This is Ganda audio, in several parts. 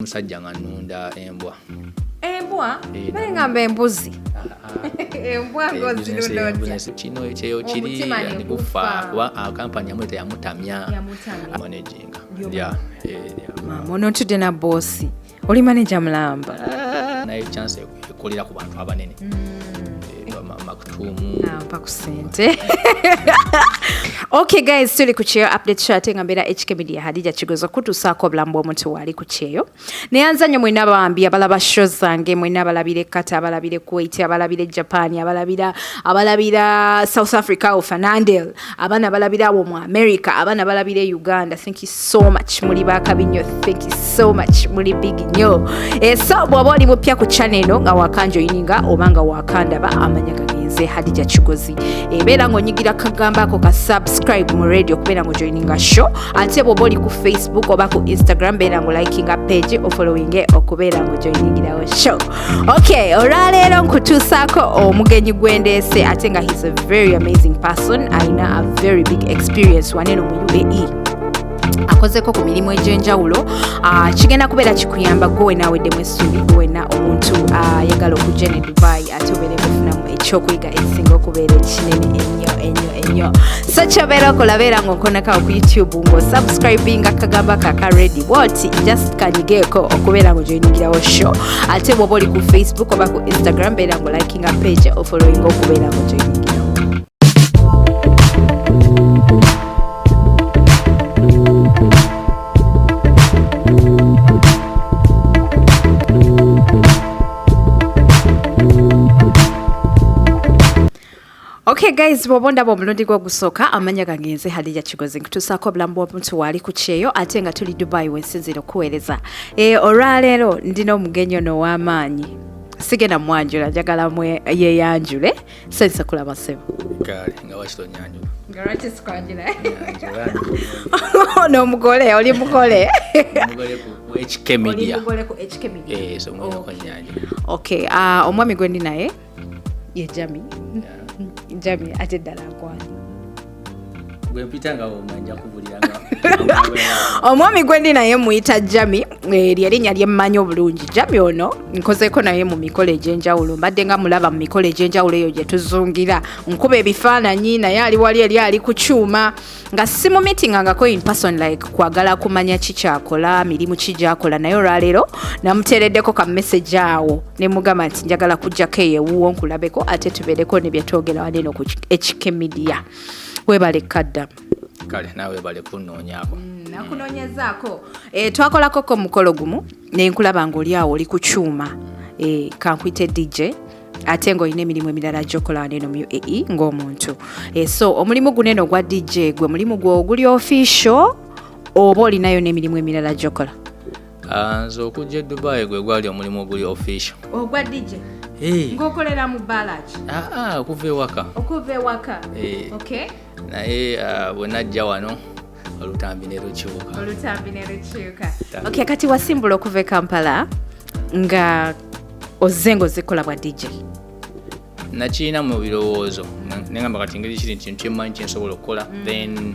Musajja nga nnunda embwa. Embwa? Eh, Naye ngamba embuzi. Embwa Eh, ng'ozirunda business- otya? business kino ekyeyo kiri Omutima ne gufa gufa. kuba kampani yamwe teyamutamya. Yamutamya. Managinga. Yo. Yeah, yeah. Maama ono ntudde na boosi. Oli maneja mulamba. Naye chance ekolera ku bantu abanene. Eh, Maktumu. Ampa ku ssente. Okay guys, tuli ku kyeyo update show ate nga mbeera HK Media, Hadija Kigozo kutuusaako obulamu bw'omuntu waali ku kyeyo. Neyanza nnyo mwena bambi abalaba show zange, mwena abalabira e Qatar, abalabira e Kuwait, abalabira e Japan, abalabira South Africa awo Fernandel, abaana abalabira awo mu America, abaana abalabira e Uganda. Thank you so much, muli bakabi nnyo. Thank you so much, muli big nnyo. So bw'oba oli mupya ku channel eno nga wakanjoyininga oba nga wakandaba, amanya gagenze Hadija Kigozi. Ebeera ng'onyigira kagamba ako ka subscribe mu radio okubeera ng'ojoininga show. Ate bw'oba oli ku Facebook oba ku Instagram, beera ng'olikinga page, ofollowinge okubeera ng'ojoiningirawo show. Okay, olwaleero nkutuusaako omugenyi gwendeese ate nga he's a very amazing person, alina a very big experience waneno mu UAE, akozeko ku mirimu egy'enjawulo. Kigenda kubeera kikuyamba gwe wena aweddemu essuubi, gwe wena omuntu ayagala okujja ne Dubai ate obeere ngaofunamu ekyokuyiga ekisinga okubeera ekinene ennyo ennyo ennyo. So kyobeera okola, beera ng'okonakawo ku YouTube ng'osubscribinga kagamba kaka ready bwoti, just kanyigeeko okubeera ng'ojoiningirawo show. Ate bw'oba oli ku Facebook oba ku Instagram, beera ng'olikinga page, ofollowinga okubeera ng'ojoiningirawo. Okay guys, bw'oba ondaba omulundi gwo ogusooka, amanya gange nze Hadija Kigozi, nkutuusaako obulamu bw'omuntu waali ku kyeyo ate nga tuli Dubai wensinzira okuweereza. Olwaleero ndina omugenyi ono ow'amaanyi, sigenda mwanjula, njagala mwe yeeyanjule. Sense kulaba ssebo. Kale nga wakito nyanjula. Nga lwaki sikwanjula? Nyanjula. Ono omugole, oli mugole. Mugole ku HK Media. Oli mugole ku HK Media. Eh, so mwena ko nyanjula. Okay, omwami gwe ndi naye ye Jami. Jami ate ddala nkwani. Gwe mpita nga omanja kubulira nga. Omwami gwe ndi naye muyita Jami, lye linnya lye mmanyi obulungi. Jami ono nkozeeko naye mu mikolo egy'enjawulo, mbadde nga mulaba mu mikolo egy'enjawulo eyo gye tuzungira, nkuba ebifaananyi naye ali wali eri ali ku kyuma, nga si mu meetingangako in person, like kwagala kumanya ki kyakola, mirimu ki gy'akola. Naye olwaleero namuteereddeko ka message awo ne mugamba nti njagala kujjako eyo ewuwo nkulabeko ate tubeereko ne bye twogera wano eno ku HK Media. Weebale kadda. Kale naawe webale kunnoonyaako. Nakunoonyezaako. Twakolako ko mukolo gumu ne nkulaba ng'oli awo oli ku kyuma, kankuyite DJ, ate ng'olina emirimu emirala gy'okola wano eno mu UAE ng'omuntu. So omulimu guno eno ogwa DJ gwe mulimu gwo oguli official oba olinayo n'emirimu emirala gy'okola? Nze okujja e Dubai gwe gwali omulimu oguli official. Ogwa DJ? Eh. Ng'okolera mu bbalaki? Okuva ewaka. Okuva ewaka. Eh. Okay. Naye bwe najja wano olutambi ne lukyuka. Olutambi ne lukyuka. Tambi. Okay, kati wasimbula okuva e Kampala nga ozze ng'ozikola bwa DJ? Nakirina mu birowoozo nengamba kati engeri kiri kintu kyemmanyi kyensobola okukola, then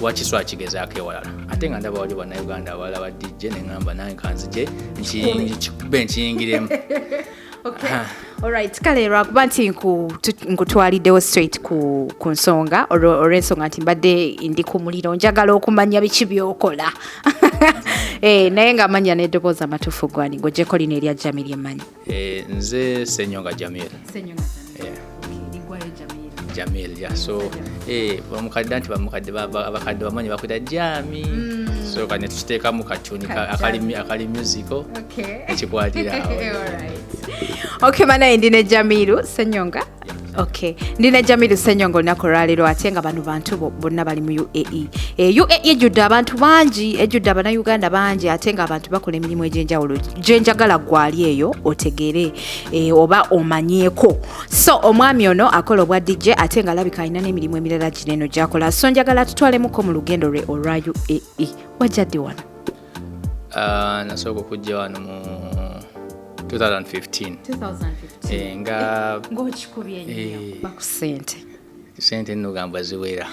lwaki swakigezaako ewalala, ate nga ndaba wali bannayuganda abalala ba DJ, neŋŋamba nange kanzije nkikube nkiyingiremu. Okay. Alright, kale lwakuba nti nkutwaliddewo straight ku nsonga, olw'ensonga nti mbadde ndi ku muliro njagala okumanya biki by'okola. Naye ng'amanya n'eddoboozi amatuufu gwani ng'oggyeko lino erya Jami lyemmanyi? Eh, nze Senyonga Jamil. Senyonga Jamil. Yeah. Okay, liggwayo Jamil. Jamil, yeah. So bamukadde nti bamukadde abakadde bamanyi bakwita Jami. So kati ne tukiteekamu katuni Ka Jami. akali musical. Okay. Ekikwatira awo. Alright. Okay, banaye ndi ne Jamiru Senyonga. Okay, ndi ne Jamiru Senyonga olunaku olwaleero ate nga bano bantu bonna bali mu UAE. UAE ejjudde abantu bangi, ejjudde abannayuganda bangi ate nga abantu bakola emirimu egy'enjawulo gye njagala gwali eyo otegeere, oba omanyeeko. So omwami ono akola obwa DJ ate nga alabika alina n'emirimu emirala ginene gy'akola. So njagala tutwalemuko mu lugendo lwe olwa UAE. Wajja ddi wano? Nasooka okujja wano mu 2015. 2015. Nga Ng'okikubye nnyo. Baku ssente. Sente nno gamba ziwera.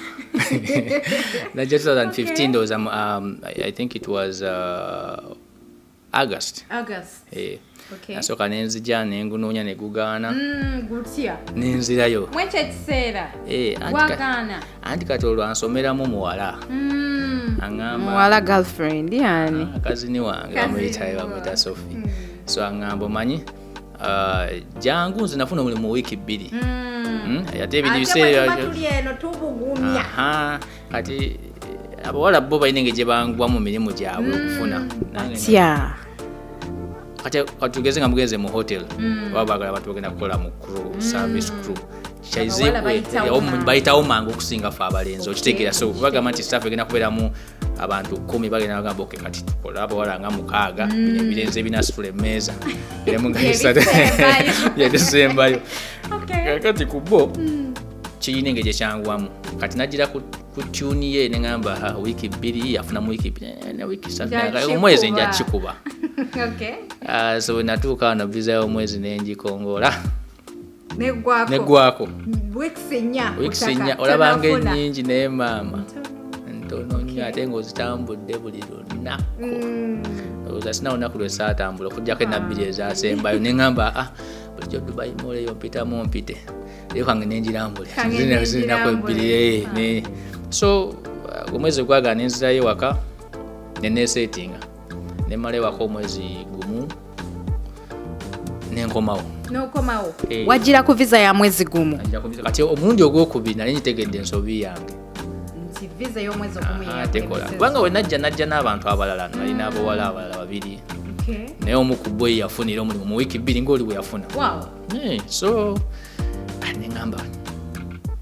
Najja 2015 ndowooza I think it was August. August. Eh. Okay. Nasooka nenzija nengunoonya negugaana. Gutya? Nenzirayo. Mwekyo ekiseera. Eh, anti Wagaana. Anti kati olwo ansomeramu muwala. Aŋŋamba Muwala, girlfriend yani. Cousin wange. Cousin Bamuyita wo. Bamuyita Sophie. So aŋŋamba, omanyi, ah, jangu, nze nafuna omulimu mu wiiki 2. Ate ebintu Ate biseera bwe tuba tuli eno tubugumya. Aha, kati abawala bo balina engeri gye banguwa mu mirimu gyabwe okufuna. Nange Tya. Kati katugeze nga mugenze mu hotel, oba baagala abantu bagenda kukola mu crew, service crew. Abawala bayitawo mangu. Bayitawo mangu okusinga fe abalenzi, okitegeera? So bagamba nti staff egenda kubeeramu abantu 10, bagenda bagamba, "Okay, kati tukole abawala nga mukaaga, bino ebirenzi ebinasitula emmeeza biremu nga bisatu." Byebisembayo. Byebisembayo. Okay. Kakati ku bo kirina engeri gyekyanguwamu. Kati nagira ku tune ye neŋamba, "Ha, wiiki 2, afunamu wiiki 2, ne wiiki 3, Nja kikuba. omwezi nja kikuba." Okay. Ah, so bwe natuuka wano, visa y'omwezi nengikongola. Neggwako. Neggwako. Weeks 4. Weeks Kutaka, 4 olabanga tonafuna. ennyingi, naye maama ntono nnyo, ate ng'ozitambudde buli lunaku. Ndowooza sina lunaku lwe saatambula okugjako enabbiri ezasembayo, neŋŋamba, ah, bulijjo Dubai Mall eyo mpitamu mpite, eyo kange nengirambule. Kange Zinaku nengirambule. ebbiri, so omwezi gwagala nenzirayo ewaka nenesetinga, nemala ewaka omwezi gumu, nenkomawo. N'okomawo. Eh. Wajjira ku visa ya mwezi gumu. Najja ku visa. Kati omulundi ogwokubiri nali nkitegedde ensobi yange. Nti visa y'omwezi ogumu Aha, tekola, kubanga we najja, najja n'abantu abalala, nalina abawala abalala babiri, Okay. naye omu ku bo ye yafunira omulimu mu wiiki 2 ng'oli bwe yafuna. Wow. So ah, neŋŋamba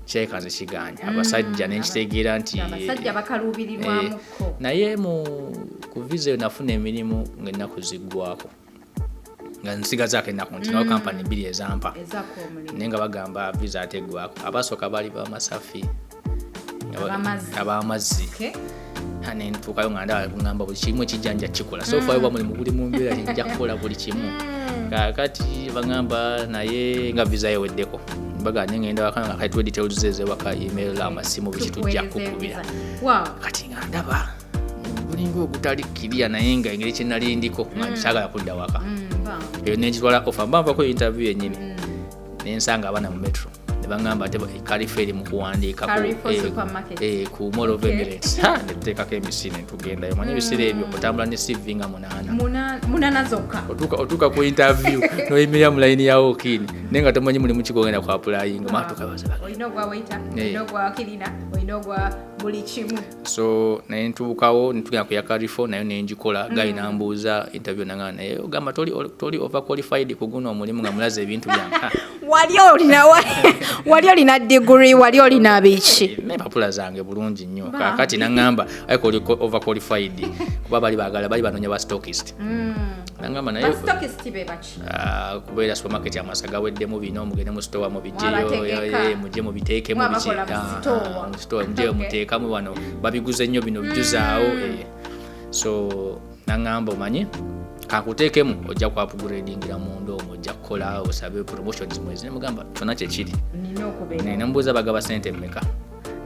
kirabika nze kiganya abasajja, nenkitegeera nti Abasajja bakaluubirirwamuko. Naye mu ku visa eyo nafuna emirimu ng'ennaku ziggwako nga nsigazaako ennaku nti nawo kampani bbiri ezampa. Ezaako omulimu. Naye nga bagamba visa ate eggwako. Abasooka baali bamasafi. Ab'amazzi. Ab'amazzi. Okay. Ha, nentuukayo nga ndaba kugamba buli kimu ekijja nja kikola, so far oba mulimu guli mu mbeera nja kukola buli kimu. Kaakati bagamba naye nga visa yeweddeko, baga nengenda waka nga kati details ze ezewaka, email, amasimu, biki, tujja Tukuweereza kukubira. visa. Wow. Kati nga ndaba gulinga ogutali kiriya, naye nga engeri kyenali ndiko nga nkyagala kudda waka. Eyo nengitwala offer, mba nvako interview yennyini, nensanga abaana mu metro ne baŋŋamba ate Carrefour eri mu kuwandiika Carrefour supermarket. Ku Mall of Emirates. Ha, netuteekako emisi netugendayo. Manyi ebiseera ebyo otambula ne CV nga munaana. Munaana zokka. Otuuka ku interview noyimirira mu layini ya walk-in, naye nga tomanyi mulimu kigogenda ku applying matuka. Olina ogwa waiter, olina ogwa cleaner, olina ogwa buli kimu. So naye ntuukawo netugenda ku ya Carrefour, nayo nengikola. Guy nambuuza interview, nanga naye ogamba toli overqualified ku guno omulimu, nga mulaze ebintu byange. Ha, Wali olina degree, wali olina biki? N'empapula zange bulungi nnyo. Kaakati naŋŋamba ayika oli overqualified kuba bali baagala, bali banoonya ba stockist. Naŋŋamba naye Ba stockist be baki? Ah, kubeera supermarket amasa gaweddemu bino, mugende mu store mubijjeyo. Mwabategeka. Mujje mubiteekemu biki. Mwabakola mu Ah, store. ah, mu store mujje muteekamu wano, babiguze nnyo bino, bijuzaawo. So naŋŋamba, omanyi kankuteekemu, ojja ku upgradingira munda omwo, ojja kukola osabe promotions mwezi. Nemugamba kyonna kyekiri. Nina okubeera. Nembuuza bagaba sente mmeka,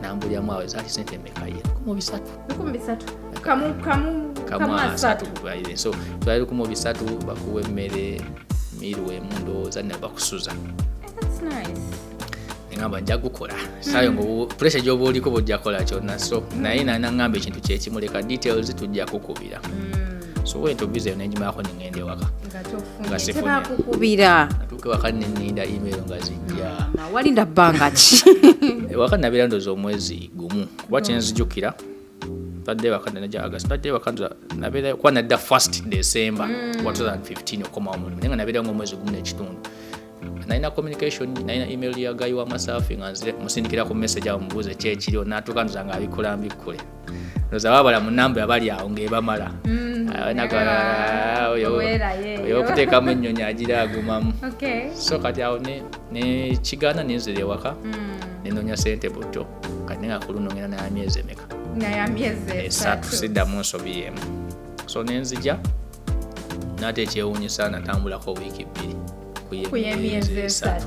nambulyamu awo ezaali sente mmeka, ye 13,000. 13,000, kamu kamu. Kamu. Kamu asatu. Asatu. So twali 13,000, bakuwa emmere meal emu ndowooza, ne bakusuza. Eh, that's nice. Neŋamba nja gukola sayo nga pressure gyoba oliko bwojja kukola kyonna. So naye naŋŋamba ekintu kyekimu, leka details tujja kukubira. So wento visa eyo nengimalako neŋŋenda ewaka. Nga tofunye. Nga sifunye. Tebakukubira? Natuuka ewaka neninda email nga zijja. Ma, walinda bbanga ki? Ewaka nabeera ndowooza omwezi gumu, kuba kyenzijukira badde ewaka naja August, badde ewaka ndoza nabeera kuba nadda 1st December wa 2015 okomawo mulimu, naye nga nabeera nga omwezi gumu n'ekitundu. Nalina communication, nalina email ya guy wa Masafi nga nzire musindikira ku message awo mubuuze kyekiriwo. Natuuka ndoza nga abikola mbikkule, ndoza babala mu namba yabali awo ng'ebamala. Obeerayo eyo. Oyo okuteekamu ennyonyi agira agumamu. So kati awo nekigaana, nenzira ewaka nenoonya sente butto. Kati nenga ku luno ngenda naye myezi emeka? Naye myezi 3. 3. Siddamu nsobi emu. So nenzija nate ekyewuunyisa natambulako wiiki 2. Ku y'emyezi 3.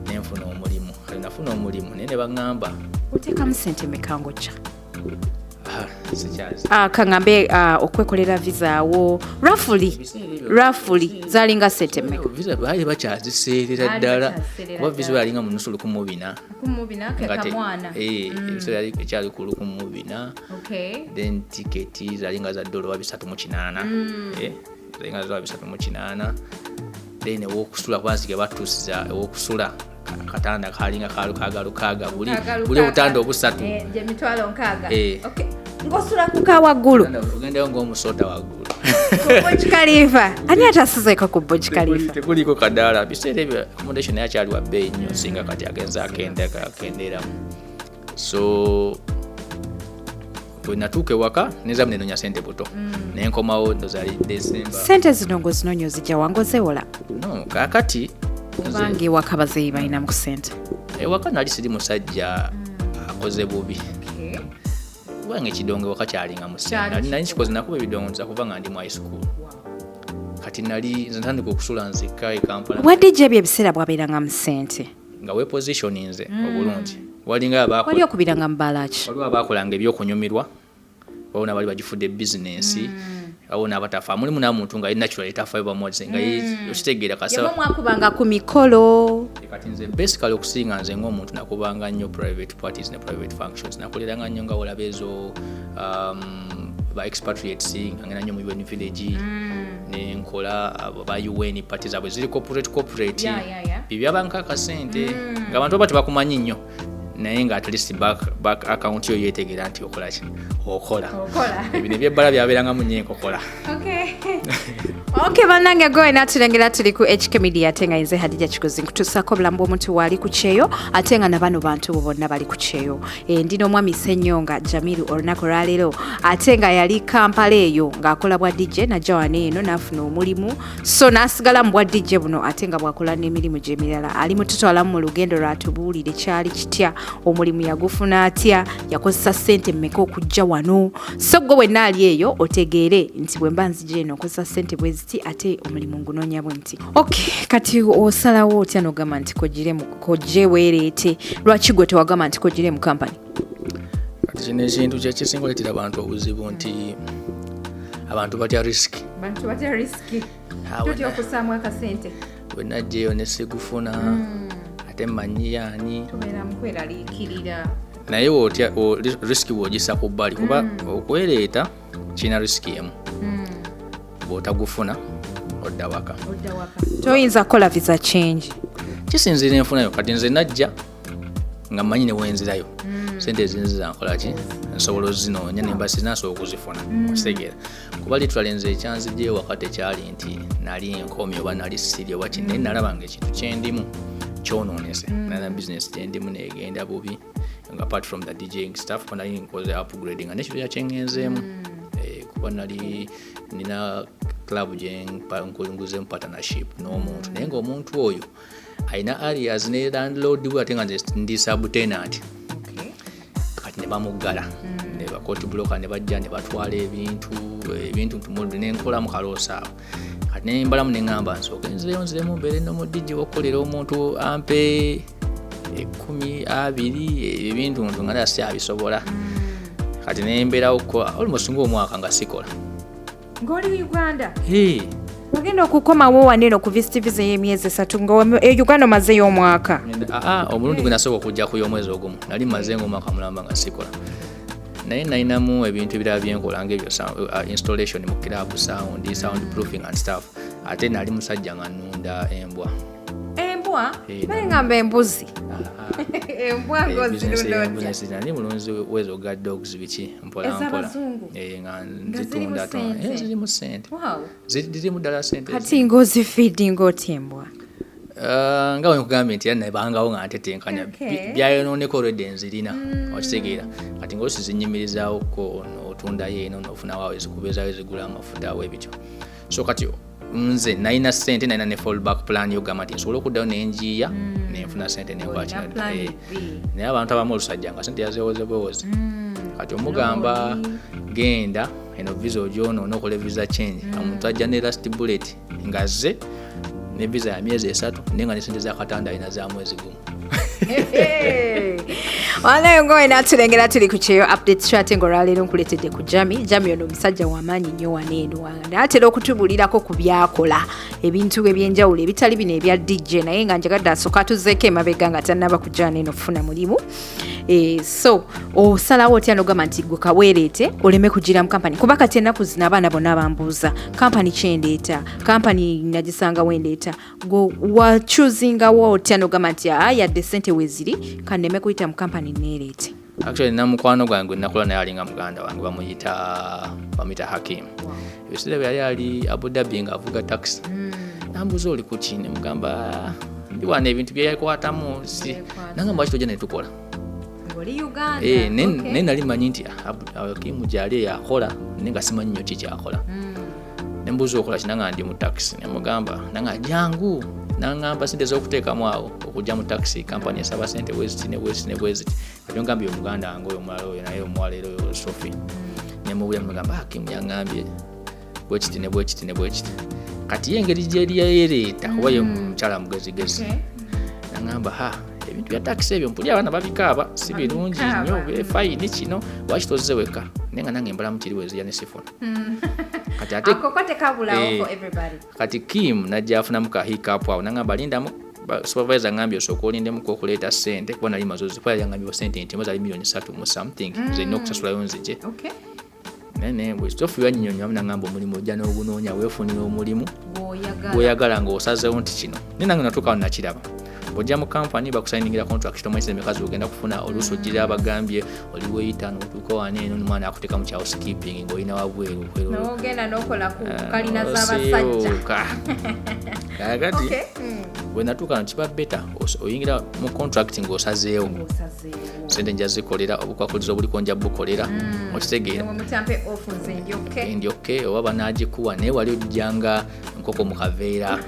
Nenfuna omulimu. Kati nafuna omulimu naye ne baŋŋamba Oteekamu sente meka ng'ojja? Ah, Sikyazi. Kaŋŋambe okwekolera visa awo roughly Ebiseera ebyo- roughly zalinga sente mmeka? Visa baali bakyaziseerera Baali ddala, bakyaziseerera kuba visa ddala. yalinga mu nusu 1400. Nga ebiseera yali ekyali ku 1400. Then tiketi zalinga za dola oba 308. Zalinga za 308. Then ewokusula, kuba nzige batuusiza ewokusula, katanda kalinga ka lukaaga lukaaga, buli buli obutanda obusatu. Gyemitwalo 60. Eh. Ng'osula kuka waggulu? Ogendayo ng'omusota waggulu. Ku Burj Khalifa. Ani atasuzeeko ku Burj Khalifa? Tekuliko kadaala. Biseera ebyo accommodation naye akyali wa bbeeyi nnyo, singa kati agenza akendeeramu. So bwe natuuka ewaka nezamu nenonya sente buto, nenkomawo ndozali December. Sente zino ng'ozinoonya ozijja wange, ozeewola? No, kaakati Kubanga ewaka bazeeyi balinamu ku sente. Ewaka nali siri musajja akoze bubi, kubanga ekidongo ewaka kyalinga mu sente. Kyali Nali nkikoze, nakuba ebidongo nza kuva nga ndi mu high school. Kati nali nze ntandika okusula nzekka e Kampala. Wadde gye ebyo ebiseera bwabeeranga mu sente. Nga wepositioninze obulungi, walinga Wali okubiranga mu bbalaki? Waliwo abakolanga ebyokunyumirwa, waliwo nabali bagifudde bizinensi, waliwo n'abatafa. Mulimu n'amuntu nga ye natural tafayo, bamuwadize nga okitegeera kasaba. Mwakubanga ku mikolo? Kati nze basically okusinga nze ng'omuntu nakubanga nnyo private parties ne private functions. Nakoleranga nnyo nga olaba ezo ba expatriates, nga ngenda nnyo mu UN Village nenkola abo ba UN party zaabwe ziri corporate corporate. Bibyabanko akasente ng'abantu baba tebakumanyi nnyo, naye nga at least back account yo yetegeera nti okola ki, okola. Ebino ebyebbala byabeerangamu nnyo enkokola. Okay, bannange, gwe natulengera, tuli ku HK Media, ate nga nze Hadija Kigozi nkutuusaako obulamu bw'omuntu waali ku kyeyo, ate nga nabano bantu bo bonna bali ku kyeyo. Ndi n'omwami Ssenyonga Jamiru olunaku olwaleero, ate nga yali Kampala eyo ng'akola bwa DJ, najja wano eno n'afuna omulimu, so n'asigala mu bwa DJ buno, ate nga bw'akola n'emirimu gye emirala. Ali mututwalamu mu lugendo lwatubuulire kyali kitya, omulimu yagufuna atya, yakozesa ssente mmeka okujja wano. So gwe wenna ali eyo otegeere nti bwe mba nzija eno nkozesa ssente bwe ziti, ate omulimu ngunoonya bwe nti. Ok, kati osalawo otya n'ogamba nti kojje weereete? Lwaki gwe tewagamba nti kojire mu kampani? Kati kino ekintu kyekisinga oleetera abantu obuzibu, nti abantu batya risk. Bantu batya risk. Ah, Tutya okussaamu akasente. Bwe najjaeyo ne sigufuna, ate mmanyi yaani. Tubeera mu kweraliikirira. Naye wotya risk bw'ogissa ku bbali, kuba okwereeta kirina risk emu: bw'otagufuna odda waka. Toyinza kukola visa change? Kisinziira enfunayo. Kati nze najja nga mmanyi ne wenzirayo sente ezinziza nkola ki, nsobola ozinoonya, nemba sirina nsobola okuzifuna, okitegeera? Kuba literally nze ekyanzijja ewaka tekyali nti nali enkomi oba nali siri oba ki, naye nalaba nga ekintu kyendimu kyonoonese. Nala bizinesi gyendimu negenda bubi, nga apart from the DJing stuff, kuba nali nkoze upgrading nga nekintu kyakyengenzemu. Kuba nali nina club gyenguze mu partnership n'omuntu, naye ngaomuntu oyo alina arrears ne landlord we, ate nga nze ndi subtenant. Kati ne bamuggala ne ba court blocker ne bajja ne batwala ebintu ntumudde nenkolamu kaloosa awo. Kati nembalamu neŋŋamba nsooke nzireyo nziremu mbeere nomu DJ wokukolera omuntu ampe 10, 20, ebintu ntu nga nasi abisobola. Kati nembeerawo almost ngaomwaka nga sikola. Ng'oli Uganda? Hey. Wagenda okukomawo wano eno ku visit visa ey'emyezi 3 nga e Uganda omazeyo omwaka? Aa, omulundi gwe nasooka okujja ku y'omwezi ogumu nali mmaze ngaomwaka mulamba nga sikola, naye nalinamu ebintu ebirala byenkola ngaebyo installation mu club, sound proofing and stuff. Ate nali musajja nga nnunda embwa. Embwa? Eh. Naye ngamba embuzi. Embwa? Eh, business Ng'ozirunda otya? Business, nali mulunzi wezo guard dogs biki, mpola mpola. Ez'abazungu? Eh, nga Nga zirimu nzitunda. ssente? Eh, zirimu sente. Wow. Zirimu ddala sente. Kati ng'ozifeedinga otya embwa? Nga bwe nkugambye nti era nabangawo nga ntetenkanya. Byayonooneka olwedde nzirina, okitegeera? Kati ngaolusi zinyimirizawoko, otundayo eno nofunawo awo ezikubeezawo ezigula amafuta awo ebityo. So kati nze nalina sente, nalina ne fallback plan yogamba nti nsobola okuddayo nenjiiya nenfuna sente nenkola Olina kino. plan Eh, B. Naye abantu abamu olusajja nga sente yazewoze bwewoze. Kati omugamba genda eno visa ogyonoona okola visa change, omuntu ajja ne last bullet nga zze ne visa ya myezi 3, naye nga ne sente zakatanda alina za mwezi gumu. Wanayo ngowe natulengera tuli ku kyeyo update show, ate ng'olwaleero nkuleetedde ku Jami. Jami ono omusajja w'amaanyi nnyo wano eno, naatera okutubuulirako ku byakola ebintu ebyenjawulo ebitali bino ebya DJ, naye nga njagadde asooka atuzeeko emabega nga tannaba kujja wano eno okufuna mulimu. So osalawo otya n'ogamba nti gwe kaweereete oleme kugira mu kampani? Kuba kati ennaku zino abaana bonna bambuuza kampani kyendeeta, kampani nagisanga wendeeta. Gwe wachoosingawo otya n'ogamba nti aa, yadde sente weeziri, kandeme kuyita mu kampani, neereete? Actually, nina mukwano gwange gwe nakola naye, alinga muganda wange, bamuyita Hakim. Ebiseera bwe yali ali Abu Dhabi ng'avuga taxi, nambuuza, "Oli kuki?" Nemugamba, "Ah, ndi wano, ebintu byeyakwatamu si." Nangamba, "Lwaki tojja netukola?" Oli Uganda? Eh, naye nali manyi nti Hakimu gyali eyo akola, naye nga simanyi nnyo ki kyakola. Nembuuza, "Okola ki?" Nanga, "Ndi mu taxi." Nemugamba, nanga, "Jangu." Nangamba sente ez'okuteekamu awo okujja mu taxi company, esaba sente bweziti ne bweziti ne bweziti. Kati ngambye omuganda wange oyo omulala oyo, naye omuwala era oyo Sophie, nemubulya, nemugamba, "Hakimu yaŋŋambye bwekiti ne bwekiti ne bwekiti." Kati ye engeri gyeri yayereeta, kuba ye mukyala mugezigezi, naŋŋamba, "Ha, ebintu bya takisi ebyo mpuli abaana babikaaba, si birungi nnyo, fine kino, lwaki tozze wekka?" Naye nga nange embalamu kiri wezija ne sifuna. Kati ate Akoko tekabulawo Eh. for everybody. Kati Kim najja afunamu ka hiccup awo, nangamba, "Lindamu, supervisor ngambye osooka olindemuko okuleeta sente," kuba nali mazozi, kuba yali angambye sente nti zali miliyoni 3 mu something zerina okusasulayo nzije. Naye bwe Sofi yannyonnyola, nangamba, "Omulimu ojja n'ogunoonya, weefunira omulimu Gw'oyagala. gw'oyagala ng'osazeewo nti kino." Naye nange natuukawo nakiraba, ojja mu kampani bakusayiningira contract, tomanyi sente meka zogenda kufuna. Oluusi ogira abagambye oli weyita, notuuka wano eno omwana akuteeka mu housekeeping ng'olina wabweru. N'ogenda n'okola ku kalina z'abasajja. Kakati bwe natuuka no kiba better oyingira mu contract ng'osazeewo, Ng'osazeewo. Sente nja zikolera, obukwakulizo obuliko nja bukolera, okitegeera? Nemwe mutampe off, nze ndi okay. Ndi okay, oba banagikuwa, naye wali ojjanga nkoko mu kaveera.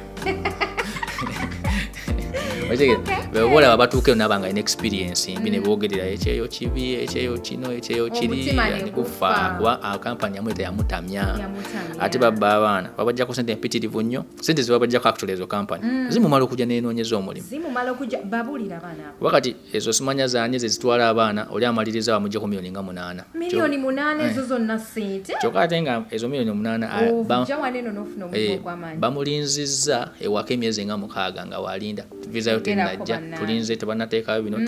Okitegeera? Bwe olaba batuuka eyo naba nga alina experience mbi, ne boogerera ekyeyo kibi, ekyeyo kino, ekyeyo kiri. Omutima ne ne gufa. Gufa. Kuba kampani yamuleta yamutamya. Yamutamya. Ate babba abaana babajjako sente empitirivu nnyo. Sente zebabajjako actually ezo kampani zimumala okujja nenoonyeza omulimu. Zimumala okujja babuulira abaana abo. Kuba kati ezo simanya zaani zezitwala abaana, oli amaliriza bamuggyeko miliyoni nga 8. Miliyoni 8 ezo zonna sente. Kyokka ate nga ezo miliyoni 8 Ojja wano eno n'ofuna omulimu ogw'amaanyi. Bamulinzizza ewaka emyezi nga 6 nga walinda visayo Yogerako tenajja. Bannange. Tulinze, tebanateekayo bino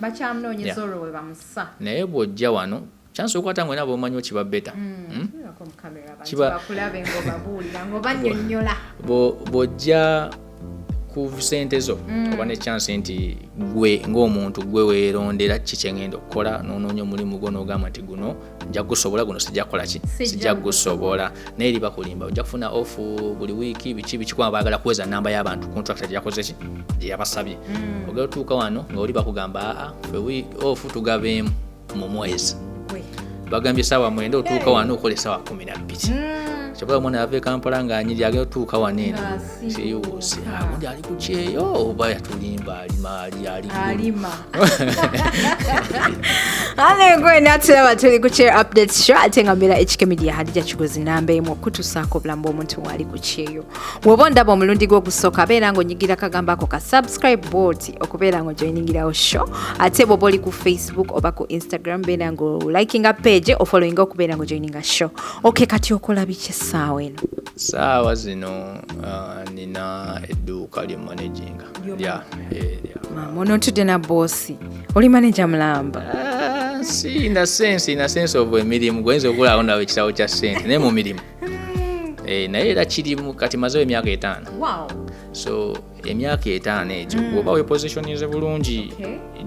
Bakyamunoonyeza Yeah. olwo we bamusa. Naye bw'ojja wano chance okwata nga olina bwomanyi okiba better. Tubeerako mu kamera, abantu Kiba bakulabe ng'obabuulira, ng'obannyonnyola. Bw'ojja ku sente zo oba ne chance nti gwe ng'omuntu gwe weerondera ki kyengenda okukola, n'onoonya omulimu gwo n'ogamba nti guno nja gusobola, guno sijja kukola ki, Sijja. Sijja gusobola. Naye eri bakulimba, ojja kufuna off buli wiiki, biki biki, kubanga baagala kuweza namba y'abantu contractor gye yakoze ki, gye yabasabye. Ogenda otuuka wano nga oli bakugamba, "Aa, ffe off tugabeemu mu mwezi." Gwe. Bagambye saawa 9, otuuka wano okola esaawa 12. Kyokka omwana yava e Kampala ng'anyiri, agenda otuuka wano eno Ng'asiiwuuka. Siiwuuse. Gundi ali ku kyeyo oba yatulimba, alima ali ggulu. Alima ale gwe natulaba tuli ku Kyeyo Updates Show, ate nga mbeera HK Media, Hadija Kigozi namba emu okutusaako obulamu bw'omuntu waali ku kyeyo. Bw'oba ondaba omulundi gwe ogusooka, beera ng'onyigira kagamba ako ka subscribe bwoti okubeera ng'ojoiningirawo show. Ate bw'oba oli ku Facebook oba ku Instagram, beera ng'olikinga page, ofollowinga okubeera ng'ojoininga show. Okay, kati okola biki essaawa eno? Saawa zino nina edduuka lye managinga lya Maama ono ntudde na boosi, oli manager mulamba. Ah, si in a sense of emirimu gwenza okulaawo nawe ekitabo kya sente, naye mu mirimu. Eh, naye era kirimu kati mazewo emyaka 5. So emyaka 5 egyo bw'oba wepositioninze bulungi,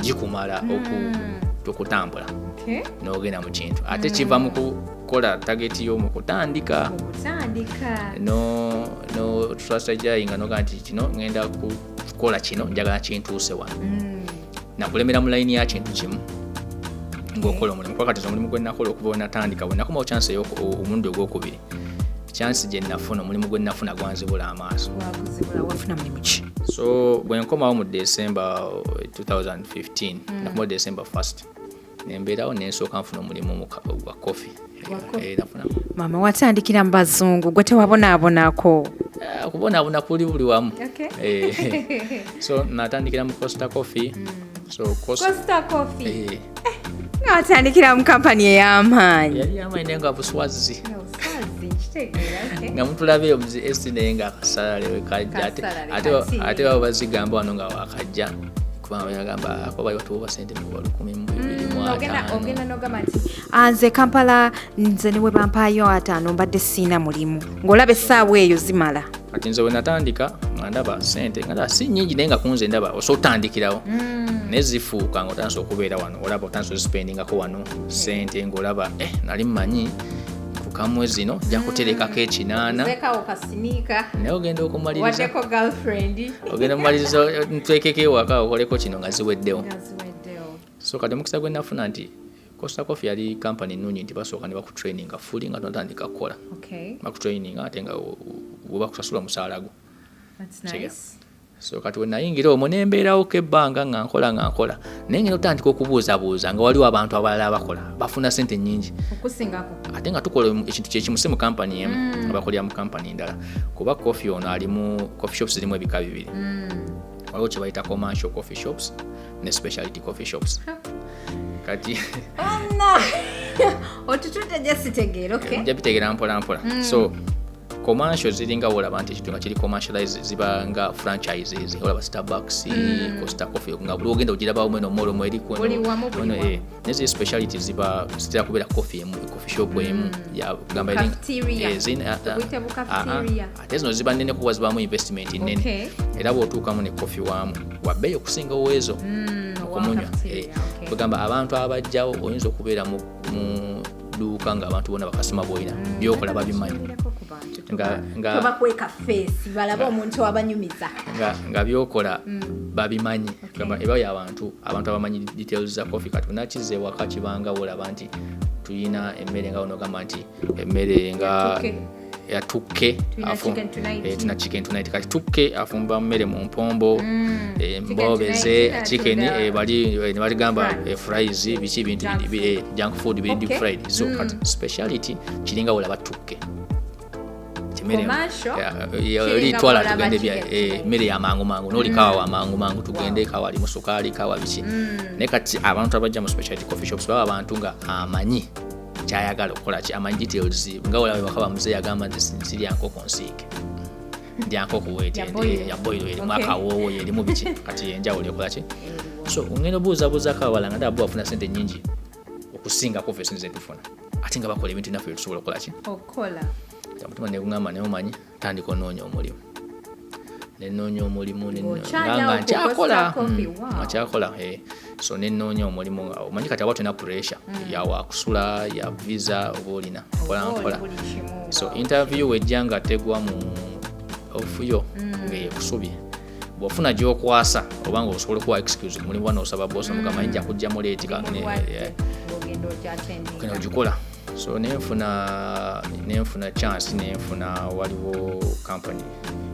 gikumala okutambula n'ogenda mu kintu. Ate kiva mu kukola target yo mu kutandika. Okutandika. No strategizinga noga nti kino ngenda kukola, kino njagala kintuuse wano. Nakulemera mu layini ya kintu kimu ng'okola omulimu, kuba kati omulimu gwe nakola okuva we natandika, bwe nakomawo chance omulundi ogwokubiri, chance gye nafuna, omulimu gwe nafuna gwanzibula amaaso. Wakuzibula. Wafuna mulimu ki? So bwe nkomawo mu December 2015, nakomawo December 1st, nembeerawo nensooka nfuna omulimu gwa coffee. Gwa coffee. Eh, nafuna. Maama, watandikira mu bazungu, gwe tewabonaabonako? Eh, okubonaabona kuli buli wamu. Okay. Eh, so natandikira mu Costa Coffee. So Costa Coffee. Nga watandikira mu kampani ey'amaanyi. Yali amaanyi naye nga buswazi. Buswazi, nkitegeera, okay. Nga mutulaba eyo muzi esi naye nga akasalale wekajja Kasalale ate kati. Ate baba bazigamba wano nga wakajja kubanga bagamba ako bali batuwa sente mu lukumi mu bibiri mu Ogenda ataano. Ogenda n'ogamba nti, "Ah, nze Kampala nze ne bwe bampaayo 50 mbadde siina mulimu," ng'olaba essaawa eyo zimala. Kati nze bwe natandika nga ndaba sente nga ndaba si nnyingi, naye nga kunze ndaba osobola otandikirawo, naye zifuuka nga otandise okubeera wano, olaba otandise ozipendingako wano sente, ng'olaba nali mmanyi kukamwe zino nja kuterekako 800. Zekawo kasiniika. Naye ogenda okumaliriza Waddeko girlfriend. Ogenda mumaliriza nteekeko ewaka okoleko kino nga ziweddewo. Nga ziweddewo. So kati omukisa gwe nafuna nti Costa Coffee yali company nnungi nti basooka ne bakutraininga fully nga tonatandika kukola. Bakutraininga ate nga bwe bakusasula omusaala gwo. That's Kitegeera. nice. So kati we nayingira omwo nembeerawoko ebbanga nga nkola nga nkola, naye ngenda otandika okubuuzabuuza nga waliwo abantu abalala abakola bafuna sente nnyingi Okusingako. Ate nga tukola ekintu kyekimu, si mu kampani emu, nga bakolera mu kampani ndala, kuba coffee ono alimu coffee shops zirimu ebika bibiri. Waliwo kye bayita commercial coffee shops ne speciality coffee shops. Kati Oh no, otutudde gye sitegeera, okay. Nja bitegeera mpola mpola. So commercial ziringa wolaba nti ekintu nga kiri commercialize, ziba nga franchises, olaba Starbucks, Costa Coffee, nga buli ogenda ogirabawo mweno mall omwo eri. Buli wamu, buli wamu. Naye ziri speciality ziba zitera kubeera coffee emu, coffee shop emu ya kugamba Cafeteria. Eh, Tubuyite bu cafeteria. Ate zino ziba nnene kuba zibaamu investment nnene. Era bw'otuukamu ne coffee waamu wabbeeyi okusinga oweezo okumunywa. Cafeteria, okay. Kugamba abantu abajjawo oyinza okubeera mu dduuka ng'abantu bonna bakasoma bwolina byokola babimanyi. Tunyumireko ku bantu, Tobakweka face, balabe omuntu abanyumiza. Nga byokola babimanyi. Gamba eba yabantu abantu abamanyi details za coffee. Kati onakiza ewaka kibanga wolaba nti tuyina emmere nga onogamba nti emmere nga Yatukke. Yatukke. Tulina chicken tonight. Tulina chicken tonight. Kati tukke afumba mmere mu mpombo, Chicken mbobeze tonight, chicken, atunda bali ne baligamba fries. Fries biki bintu Junk junk food biri deep fried. So kati speciality kiringa wolaba tukke. Kimere Commercial, kiringa litwala wolaba tugende bya chicken tonight. Mmere ya mangu mangu noli kawa wa mangu mangu tugende kawa alimu sukaali kawa biki. Naye kati abantu abajja mu speciality coffee shops baba abantu nga amanyi kyayagala okukola ki, amanyi details, nga olaba bakaba muzeeyi agamba nti sirya nkoko nsiike, ndya nkoko Ya boil. Ya boil erimu akawoowo erimu biki. Kati enjawulo ekola ki? So ngenda obuuzabuuzaako abawala nga ndaba bo bafuna sente nyingi okusingako ffe sente zetufuna, ate nga bakola ebintu naffe byetusobola okukola ki. Okukola. Omutima neguŋamba naye omanyi tandika onoonya omulimu, nenoonya omulimu Ng'okyali nga awo ku nkyakola. Costa Coffee, wow. Nga nkyakola, so nenoonya omulimu nga omanyi kati aba tolina pressure ya wakusula ya visa oba olina mpola Oba oli mpola. buli kimu So nga interview wejja nga tegwa mu ofuyo ngaekusubye bwofuna gyokwasa oba nga osobola okuwa excuse mulimu wano osaba boss omugamba nja kujjamu late Mulwadde, ng'ogenda ogenda okyattendinga. ogikola. So nenfuna chance, nenfuna waliwo company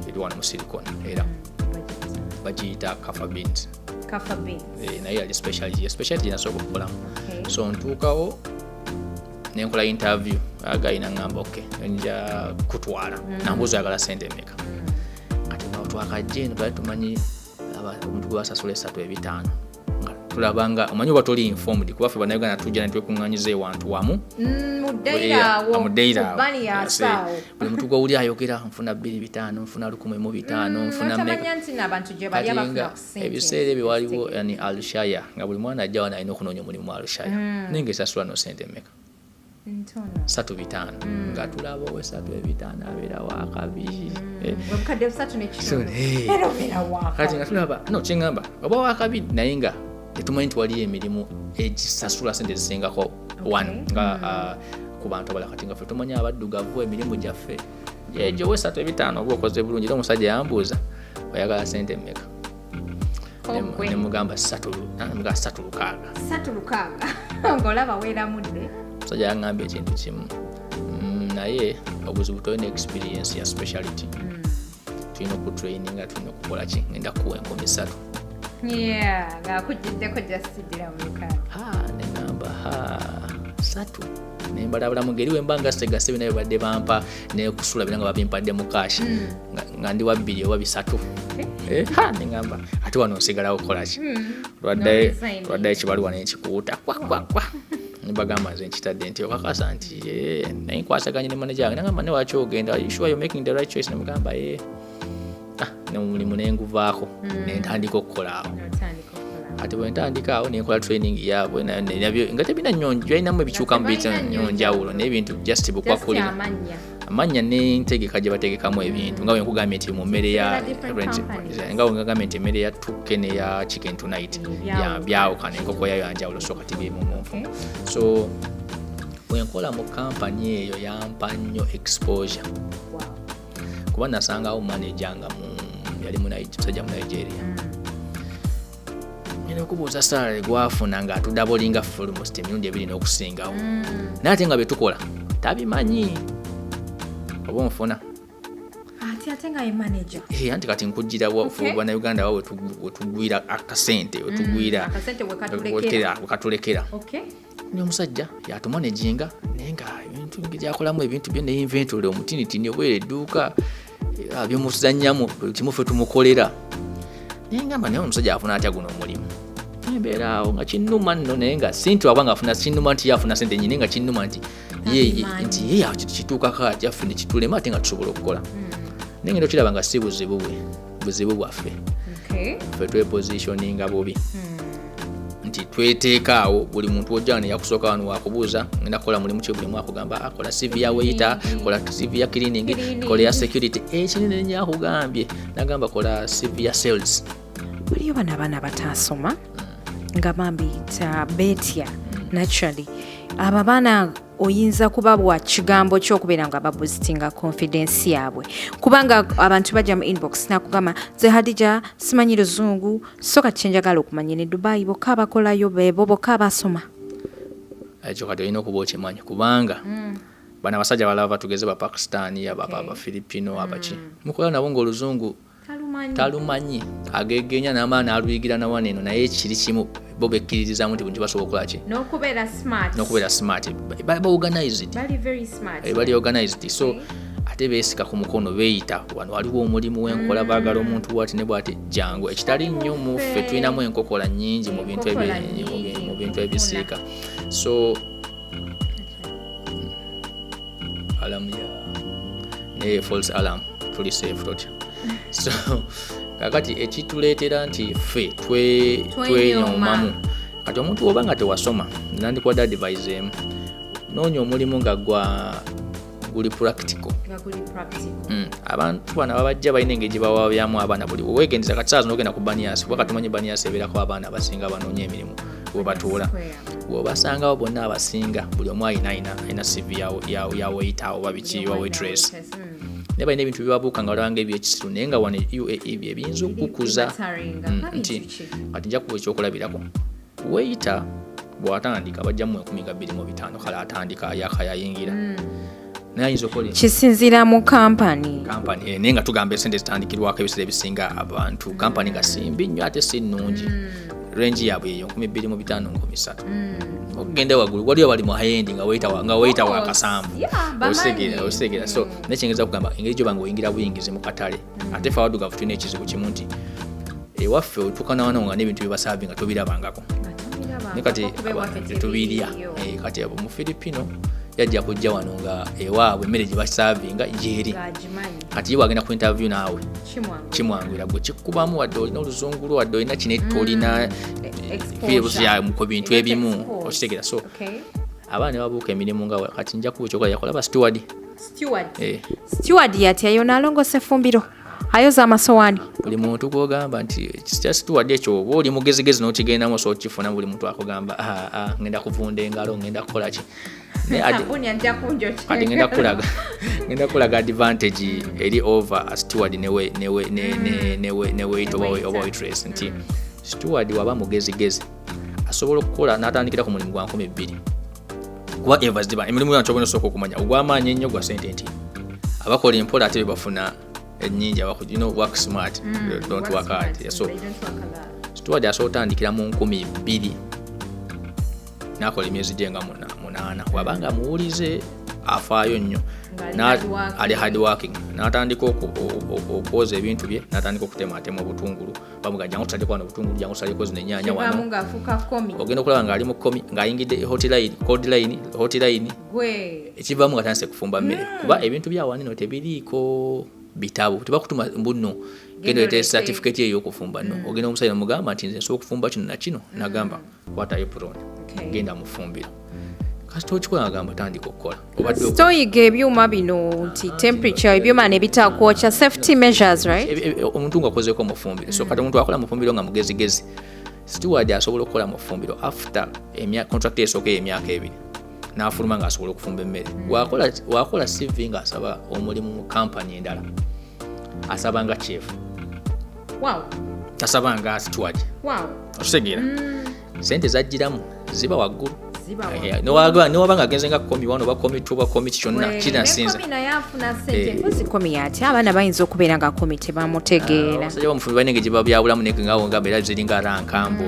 eri wano mu Silicon era bagiyita Cafa Beans. Cafa Beans. Naye yali speciality, speciality gyenasooka okukolamu. So ntuukawo nenkola interview, agayina ngamba ok nja kutwala, nambuuza oyagala sente emeka. Kati nga twakajja eno twali tumanyi omuntu gwe basasula esatu ebitaano, nga tulabanga omanyi oba toli informed kuba ffe Bannayuganda tujja ne twekuŋŋanyiza ewantu wamu. Muddeiraawo. Muddeiraawo. Bani yasaawo. Buli muntu gwowuli ayogera nfuna 25 nfuna 1500 nfuna mmeka. Notamanya nti n'abantu gye bali Kati abafuna nga ku ssente. ebiseera ebyo waliwo yani Alshaya, nga buli mwana ajja wano alina okunoonya omulimu mu Alshaya, naye ngaesasula no sente mmeka? Ntono. 35. Nga tulaba owesatu ebitaano abeera wakabi. Obukadde busatu n'ekitundu. So, eh. Era obeera wakabi. Kati nga tulaba no kyeŋŋamba oba wakabi, naye nga tetumanyi nti waliyo emirimu egisasula sente ezisingako wano nga ku bantu abalala. Kati nga ffe tumanyi abaddugavu emirimu gyaffe egyo wesatu ebitaano oba okoze bulungi. Era omusajja yambuuza oyagala sente mmeka? Ogwe. Nemugamba nemugamba 36. 36. Ng'olaba weeramudde. Omusajja yaŋŋamba ekintu kimu, naye obuzibu tolina experience ya speciality, tulina okutraininga, tulina okukola ki, ngenda kuwa 3000. Yeah, ng'akuggiddeko just ddira mu lukaaga. Ha, neŋŋamba ha satu nembalabulamu ngeri wemba nga segase byonna bibadde bampa nekusula byonna nga babimpadde mu cash, nga ndi wa bbiri oba bisatu. Eh, ha, neŋamba ate wano nsigalawo kukolaki? Lwaddayo ekibaluwa nenkikuuta kwakwakwa, nibagamba nze nkitadde nti okakasa nti eh, naye nkwasaganye ne manager wange, nagamba ne waki ogenda, "Are you sure you're making the right choice?" Nemugamba eh. Ah, nemulimu nenguvaako, nentandika okukola awo. Kati bwe ntandika awo nenkola training yaabwe, nabyo nga tebina nnyo, byalinamu ebikyukamu Nga bita nnyo njawulo, naye ebintu just bukwakulira amannya. Amannya n'entegeka gye bategekamu ebintu, nga bwe nkugambye nti mu mmere ya Different companies. Nga bwe nkugambye nti emmere ya tukke neya Chicken Tonight Byawukana. Byawukana, enkoko yayo yanjawulo, so kati bimumunfu. So bwe nkola mu kampani eyo yampa nnyo exposure, kuba nasangawo manager nga yali musajja mu Nigeria. Ngenda okubuuza salary gwafuna nga atudoublinga almost emirundi ebiri n'okusingawo, naye ate nga byetukola tabimanyi, oba onfuna? Ate nga ye manager. Eh, anti kati nkujira bannayuganda wa wetugwira akasente, wetugwira Akasente wekatulekera. Wekatulekera. Ni omusajja yatumanaginga, naye nga ebintu gyakolamu ebintu bye ne inventory omutinitini obwera edduuka byemuzannyamu buli kimu ffe tumukolera. Naye ngamba naye omusajja afuna atya guno omulimu? Embeera awo nga kinnuma nno, naye nga si nti waba nga afuna, kinnuma nti ye afuna sente nyini, nga kinnuma nti Tabimanyi. Nti ye kituukako atya ffe nekitulema ate nga tusobola okukola? Naye ngenda okiraba nga si buzibu bwe, buzibu bwaffe. Ffe twepositioninga bubi nti tweteeka awo buli muntu ojja wano yakusooka wano wakubuuza ngenda kukola mulimu ki, buli akugamba, "Ah, kola CV ya waiter, kola CV ya cleaning, Cleaning. kola ya security." Ekinene nnyo akugambye nagamba kola CV ya sales. Waliyo bano abaana abataasoma nga bambi beetya naturally. Abo abaana oyinza kubabwa kigambo ky'okubeera nga baboostinga confidence yaabwe? Kubanga abantu bajja mu inbox nakugamba, "Nze Hadija simanyi luzungu, so kati kyenjagala okumanya ne Dubai bokka abakolayo beebo bokka abasoma?" Ekyo kati olina okuba okimanyi, kubanga bano abasajja balaba batugeze ba Pakistan, Abafilipino, abaki mukola nabo nga oluzungu talumanyi, agegenya n'amaana n'aluyigira nawana eno, naye kiri kimu bo bekkiririzamu nti bunti basobola okukola ki. N'okubeera smart. N'okubeera smart, ba organized. Bali very smart. Eh, bali organized, so ate beesika ku mukono, beeyita wano waliwo omulimu wenkola, baagala omuntu bwati ne bwati, jangu. Ekitali nnyo mu ffe, tulinamu enkokola nnyingi mu bintu Enkokola nnyingi. Mu bintu ebisiika. So alarm ya naye false alarm, tuli safe totya. So kakati ekituleetera nti ffe Twenyooma. Twenyomamu. Kati omuntu woba nga tewasoma, nandikuwadde advice emu: noonya omulimu nga gwa guli practical. Nga guli practical. Abantu bano ababajja balina engeri gye bawabyamu abaana buli wegendereza. Kati saa zino ogenda ku Banias, kuba katumanyi Banias ebeerako abaana abasinga banoonya emirimu webatuula. Square. Bw'obasangawo bonna abasinga buli omu alina CV ya waiter oba biki wa waitress, naye balina ebintu byebabuuka nga balabanga ebyekisiru, naye nga wano UAE bye biyinza okukukuza. Bimataringa. Nga Nti bintu ki? Kati nja kuwa ekyokulabirako. Waiter bw'atandika bajjamu 2025, kale atandika yakayayingira, naye ayinza okukola Kisinziira mu kampani. Kampani, naye nga tugamba esente zitandikirwako ebiseera ebisinga abantu kampani nga simbi nnyo ate si nnungi, range yaabwe eyo 2025, 3000 okugenda waggulu. Waliwo bali mu high-end nga waiter Of wa course. kasanvu. Yeah, bamanyi. Ositegeera? So nekyengeza kugamba engeri gyoba nga oyingira buyingizi mu katale, ate fe awaddugavu tulina ekizibu kimu nti ewaffe otuuka nawano nga n'ebintu byebaserve nga tobirabangako, naye kati tetubirya. Eh, kati abo mu Filipino yajja kujja wano nga ewaabwe emmere gye baservinga gyeri, kati ye wagenda ku interview naawe kimwanguyira. Gwe kikubamu wadde olina oluzungu lwo, wadde olina kino, tolina ku bintu ebimu, okitegeera? So abaana ne babuuka emirimu nga kati nja kuba ekyokola yakola ba steward. Eh. Steward yatya? Yona alongosa effumbiro, ayoza amasowaani. Buli muntu gwogamba nti kya steward ekyo, oba oli mugezigezi n'okigendamu osobola okukifuna. Buli muntu akugamba, "Ah, ah, ngenda kuvunda engalo, ngenda kukola ki." Naye kati ngenda kulaga advantage eri over a steward ne waiter oba waitress, nti steward waba mugezigezi asobola okukola n'atandikira ku mulimu gwa 2000, kuba eva ziba emirimu yona kyobona osooka okumanya ogw'amaanyi ennyo gwa sente nti abakola empola ate bebafuna ennyingi. Work smart, don't work hard. So steward asobola otandikira mu 2000 nakola emyezi gye nga 8 wabanga muwulize, Afaayo nnyo. Ng'ali hard working. Ali hard working, n'atandika okwoza ebintu bye, n'atandika okutematema obutungulu. Bamuga, "Jangu tusaleko wano obutungulu, jangu tusaleko zino ennyaanya Kivaamu wano." ng'afuuka commis. Ogenda okulaba ng'ali mu commis, ng'ayingidde hotline, cold line, hotline. Gwe. Ekivaamu nga tandise kufumba mmere, kuba ebintu byawanino tebiriiko bitabo, tebakutuma mbuno genda oleete. Oleete certificate ey'okufumba. No ogenda omusajja nomugamba nti, "Nze nsobola okufumba kino na kino," nagamba, "Kwata apron." "Genda mufumbiro." Kasita okikola, agamba, "Tandika okukola." Obadde Toyiga ebyuma bino nti temperature, ebyuma ne bitakwokya, safety measures, right? Omuntu ng'akozeeko mu ffumbiro. So kati omuntu akola mu ffumbiro nga mugezigezi, steward asobola okukola mu ffumbiro after contract esooka ey'emyaka 2, n'afuluma ng'asobola okufumba emmere. Wakola CV ng'asaba omulimu mu kampani endala, asaba nga chef, tasaba nga steward. Okitegeera? Sente zajjiramu ziba waggulu. Ziba. Newaba nga agenze nga commis one oba commis two oba commis kyonna kinasinza. Naye afuna sente. Mpozi commis ate abaana bayinza okubeera nga commis tebamutegeera. Abasajja bamufumbi balina engeri gye babyawulamu, naye nga ngamba era ziringa rank mbu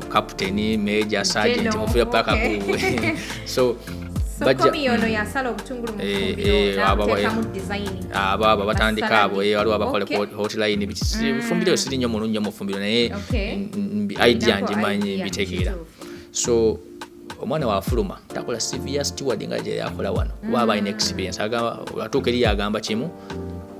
captain, major, sergeant. General, mufira paka ku so So commis ono yasala obutungulu mu ffumbiro, n'abuteekamu design. Abo batandika abo, waliwo abakola hotline biki. Fumbiro siri nnyo mulungi nnyo mu fumbiro, naye idea Olinako ngimanyi, idea, mbitegeera. Kituufu. So omwana wafuluma takola CV ya steward nga gye yakola wano, kuba aba alina experience. Agamba, atuuka eri agamba kimu,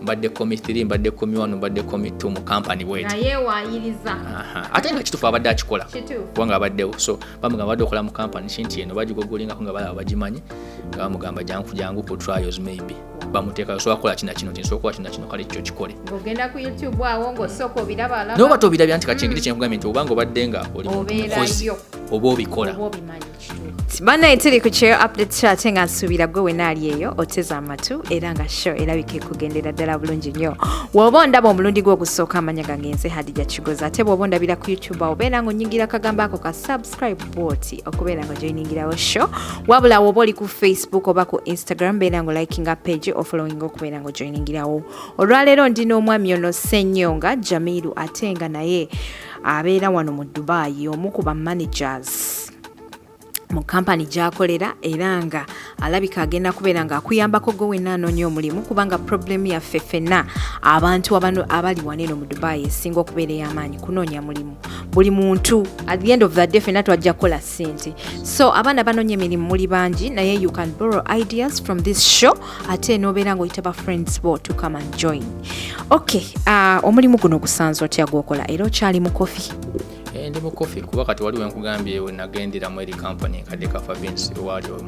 "Mbadde commis 3, mbadde commis 1, mbadde commis 2 mu company bweti." Naye waayiriza. Aha. Ate nga kituufu abadde akikola. Kubanga abaddewo. So bamugamba, "Abadde okola mu company ki?" Nti eno bagigogolingako nga balaba bagimanyi, nga bamugamba, "Jangu, jangu ku trials." Maybe bamuteekayo, "Osobola kukola kina kino?" Ti, "Nsobola kukola kino kino." "Kale kyo kikole." Ng'ogenda ku YouTube awo ng'osooka obiraba alaba. Naye oba tobirabya nti kati engeri kyenkugambye nti obanga obadde nga oli muntu mukozi, Obeerayo. oba obikola. Oba obimanyi, kituufu. Bannaye, tuli ku Kyeyo Update Show, ate nga nsuubira gwe wena ali eyo oteze amatu era nga show erabika ekugendera ddala bulungi nnyo. Bw'oba ondaba omulundi gwe ogusooka, amanya gange nze Hadija Kigozi. Ate bw'oba ondabira ku YouTube awo, obeera nga onyingira akagambo ako ka subscribe bwoti okubeera nga ojoiningirawo show. Wabula woba oli ku Facebook oba ku Instagram, beera nga olikinga page, ofollowing okubeera nga ojoiningirawo. Olwaleero ndi n'omwami ono Ssenyonga Jamiru, ate nga naye abeera wano mu Dubai, omu ku ba managers mu kampani gy'akolera, era nga alabika agenda kubeera ng'akuyambako gwe wenna anoonya omulimu, kubanga problem yaffe ffenna abantu abano abali wano eno mu Dubai esinga okubeera ey'amaanyi kunoonya mulimu. Buli muntu, at the end of the day, ffenna twajja kukola ssente. So abaana banoonya emirimu muli bangi, naye you can borrow ideas from this show, ate n'obeera ng'oyita ba friends bo to come and join. Okay, omulimu guno gusanze otya gw'okola, era okyali mu coffee? Ndi mu coffee, kuba kati waliwo enkugambye we nagenderamu eri company enkadde Kafa Beans, waali mu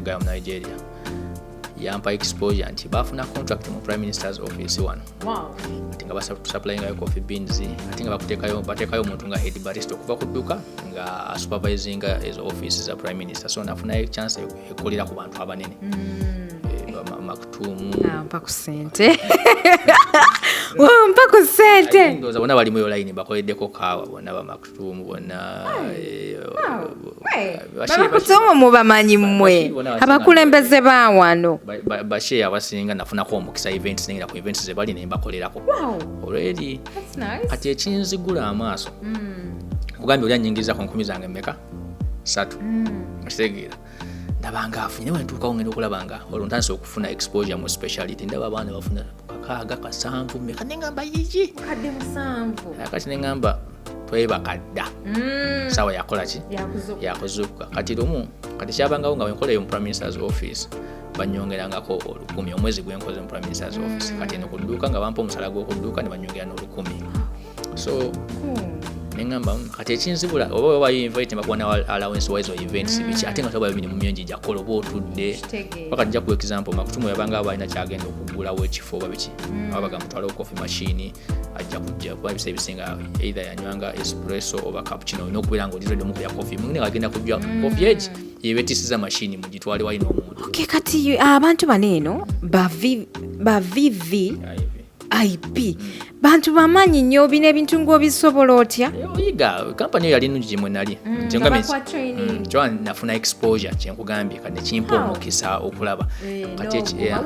guy mu Nigeria yampa exposure nti bafuna contract mu Prime Minister's office wano, ate nga basupplyingayo coffee beans, ate nga bakuteekayo, bateekayo omuntu nga head barista okuva ku dduka nga supervisinga ezo office za Prime Minister. So nafunayo chance ekolera ku bantu abanene. Maktumu. Ah, mpa ku ssente, mpa ku ssente. Ndowooza bonna bali mu yo line, bakoleddeko kaawa bonna, bamaktumu bonna. Bamaktumu mubamanyi mmwe? Bashir bonna. Abakulembeze ba wano. Bashir abasinga nafunako omukisa events, nengenda ku events ze bali nembakolerako already. Kati ekinzigula amaaso, kugambye oli anyingiza ku nkumi zange mmeka? Satu. Okitegeera? Ndabanga afunye, naye wentuukawo ngenda okulaba nga olwo ntandise okufuna exposure mu speciality, ndaba abaana bafuna 600, 7, mmeka, neŋŋamba, "Yigi." Kadde 7. Kati neŋŋamba, "Twebaka dda, saawa yakola ki?" Yakuzuukuka. Yakuzuukuka. Kati lumu, kati kyabangawo nga wenkola eyo mu Prime Minister's office, banyongerangako 1,000 omwezi gwenkoze mu Prime Minister's office. Kati eno ku dduuka nga bampa omusala gw'okudduuka ne banyongera n'olukumi. So neŋŋamba, kati ekinzibula oba wabayo invite, bakuwa na allowance wise events biki, ate nga tobayo mirimu mingi gyakukola oba otudde. Kitegeera. Paka nja ku example, Makutumu yabanga aba alina kyagenda okugulawo ekifo oba biki, aba bagamba, "Mutwalewo coffee machine, ajja kujja," kuba ebiseera ebisinga either yanywanga espresso oba cappuccino, olina okubeera nga oli ready omukulya coffee mungine nga agenda kujja coffee egi yebetisiza machine mugitwale walina omuntu. Okay, kati abantu bano eno ba VVIP. Bantu bamaanyi nnyo, bino ebintu ng'obisobola otya? Oyiga. Kampani eyo yali nnungi gye nali. Mm, nga bakuwa training. Kyoba nafuna exposure, kyenkugambye, kati nekimpa omukisa okulaba. Kati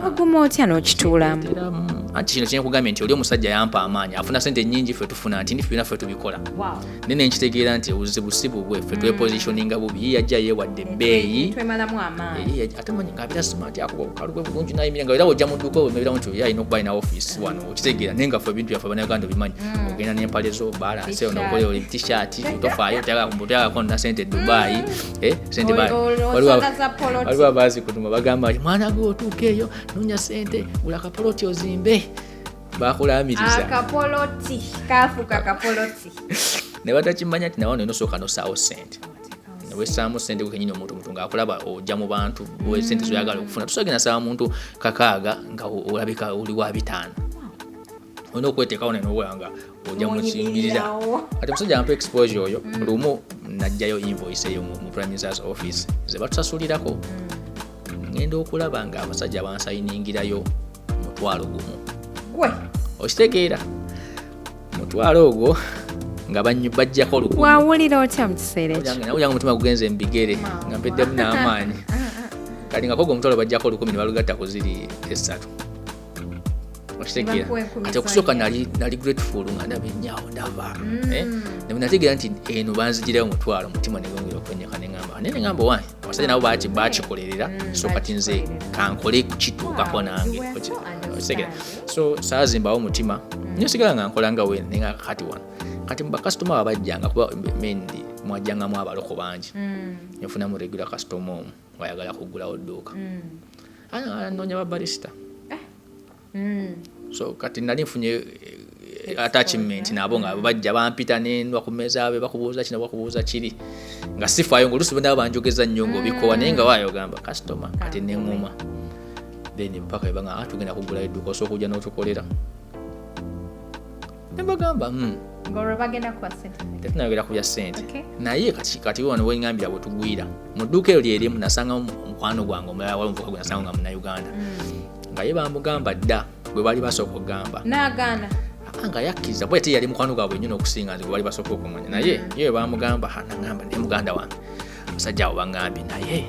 Waguma otya n'okituulamu? Era, anti kino kyenkugambye nti oli omusajja yampa amaanyi, afuna sente nyingi, ffe tufuna nti ndi byonna ffe tubikola, naye nenkitegeera nti obuzibu si bubwe, ffe twepositioninga bubi. Ye yajja yeewadde ebbeeyi. Twemalamu amaanyi. Ate manyi ng'abeera smart, akuba obukalu bwe bulungi, nayimira nga era ojja mu dduuka obeerawo nti oyo alina okuba alina office wano, okitegeera? Naye nga ffe ebintu byaffe Bannayuganda obimanyi, ogenda n'empale zo balance nokola oli t-shirt, tofaayo, toyagala na sente e Dubai, sente Osonga za poloti. Waliwo abazi kutuma bagamba nti, mwana gwe otuuka eyo noonya sente, gula akapoloti ozimbe, bakulamiriza. Akapoloti kafuuka kapoloti. Ne batakimanya nti nawano nosooka nosaawo sente, wesaamu sente gwe kenyini, omuntu muntu ngaakulaba ojja mu bantu sente zoyagala okufuna. Tusagenda saba muntu 6,000 nga olabika oli wa 5,000, olina okweteekawo nenowola nga ojja mukingirira. N'oyimirirawo. Kati omusajja ampa exposure oyo, lumu najjayo invoice eyo mu prime minister's office ze batusasulirako, ngenda okulaba nga abasajja bansayiningirayo 10,000. Gwe. Okitegeera, 10,000 ogwo nga bajjako 1,000. Wawulira otya mu kiseera ekyo? Nawulira nga omutima gugenze mubigere, nga mpeddemu n'amaanyi. Kati nga kogo 10,000 bajjako 1,000 ne balugatta ku ziri esatu, okitegeera? Bakuwa 1,000. Kati okusooka nali grateful nga ndaba ennyawo ndaba. Ne nategeera nti eno banzigirayo 10,000, omutima negongera okwenyeka, neŋamba naye neŋamba owange abasajja nabo bakikolerera, so kati nze kankole kukituukako nange. You were so Okitegeera? understanding. So saazimbawo mutima nyo, sigala nga nkola nga we naye nga kati wano kati mu bakasitoma abajjanga, kuba mainly mwajjangamu abaloko bangi, nfunamu regular customer omu ng'ayagala kuggulawo dduuka, anoonya babarista. So kati nali nfunye attachment nabo nga bajja bampita nendwa ku mmeeza abe, bakubuuza kino, bakubuuza kiri, nga sifaayo, ngaoluusi bwe banjogeza nnyo ng'obikowa, naye nga waayo ogamba kasitoma kati neŋŋuma. Then mpaka webanga, ah, tugenda kuggulayo edduuka, osooka ojja n'otukolera, nembagamba, Ng'olwo bagenda kuwa sente mmeka? Tetunayogera ku bya ssente. Okay. Naye kati wano weŋŋambira bwe tugwira mu dduuka eryo lyerimu, nasangamu omukwano gwange omulala, wali omuvuka gwe nasanga nga Munnayuganda, nga ye bamugamba dda gwe baali basooka okugamba. N'agaana. Ah, nga yakkiriza kuba ate yali mukwano gwabwe nnyo n'okusinga nze gwe bali basooka okumanya, naye ye bwe bamugamba, ha, naŋŋamba naye muganda wange musajja awo baŋŋambye, naye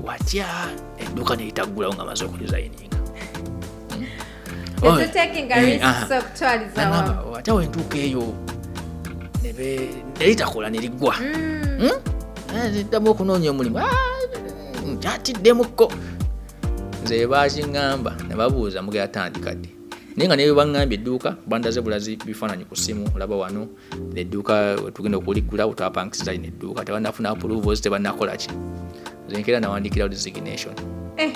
watya edduuka neritaggulawo nga maze okudesigninga? Tetutekinga risks okutwaliza wamu. Nagamba ate wentuuka eyo neritakola neriggwa. Ddamu okunoonya omulimu. Ah, nkyatiddemukko nze bakiŋŋamba ne babuuza mugera tandika ddi, naye nga naye baŋŋambye edduuka bandaze bulazi bifaananyi ku ssimu, olaba wano edduuka tugenda okuliggula, twapangisiza lino edduuka, tebanafuna approvals, tebannakola ki, nze nkeera nawandikira resignation. Eh,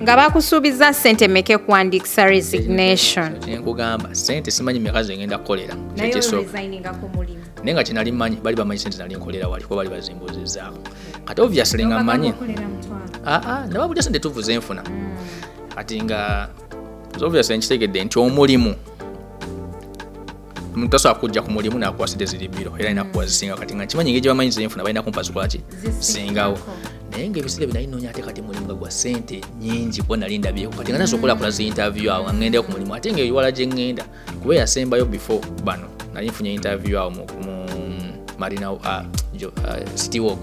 nga bakusuubiza sente meka ekuwandiikisa resignation? Kyenkugamba, sente simanyi meka zengenda kukolera. Naye Kyekisooka. oresigninga ku mulimu. Naye nga kyenali mmanyi, bali bamanyi sente nali nkolera wali, kuba bali bazimbuzizaako. Kati obviously nga mmanyi Okolera 10,000. Aa, nababulya sente tuvu zenfuna kati, nga obviously nkitegedde nti omulimu omuntu tasobola kujja ku mulimu nakuwa sente ziri biro, era alina kuwa zisinga. Kati nga nkimanyi engeri gye bamanyi zenfuna, balina kumpa zikolaki singawo. Naye nga ebiseera bye nali noonya ate kati mulimu nga gwa sente nyingi, kuba nali ndabyeko kati nga nasobola okukola zi interview awo nga ŋŋendeyo ku mulimu, ate nga ewala gye ŋŋenda kuba yasembayo before bano nali nfunye interview awo mu Marina City Walk.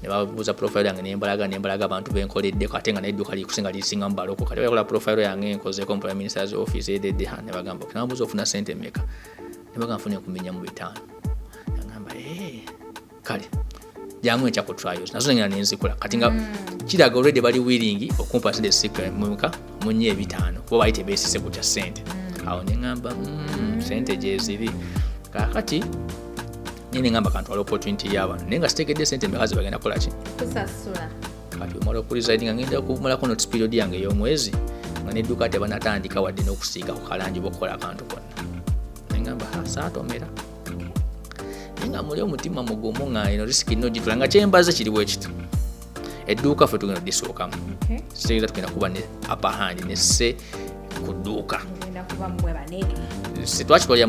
Ne babuuza profile yange, nembalaga abantu benkoleddeko, ate nga nedduka likusinga lisinga mu baloko. Kati bakola profile yange, nkozeko mu prime minister's office ededde, ne bagamba, nababuuza ofuna sente mmeka, ne bagamba nfuna 1,400. Nagamba, "Eh, kale jangu enkya ku trials." Nazo nengenda nenzikola. Kati nga kiraga already bali willing okumpa sente zisika mu 4 500, kuba bali tebeesise ku kya sente. Awo neŋŋamba, sente gyeziri kakati." Naye neŋŋamba kantwala opportunity y'abano, naye nga sitegedde sente mmeka ze bagenda kukola ki. Kusasula. Kati omala okuresigninga, ngenda kumalako notice period yange ey'omwezi, nga nedduka tebanatandika wadde n'okusiiga ku kalangi oba okukola akantu konna. Neŋŋamba, ha, saatomera, naye nga muli omutima mugumu nga eno risk nno gitula, nga kyembaze kiri bwe kito, edduuka ffe tugenda odisookamu. Kitegeeza tugenda kuba ne upper hand ne se ku dduuka. Mugenda kuba mmwe banene. Twakitwalira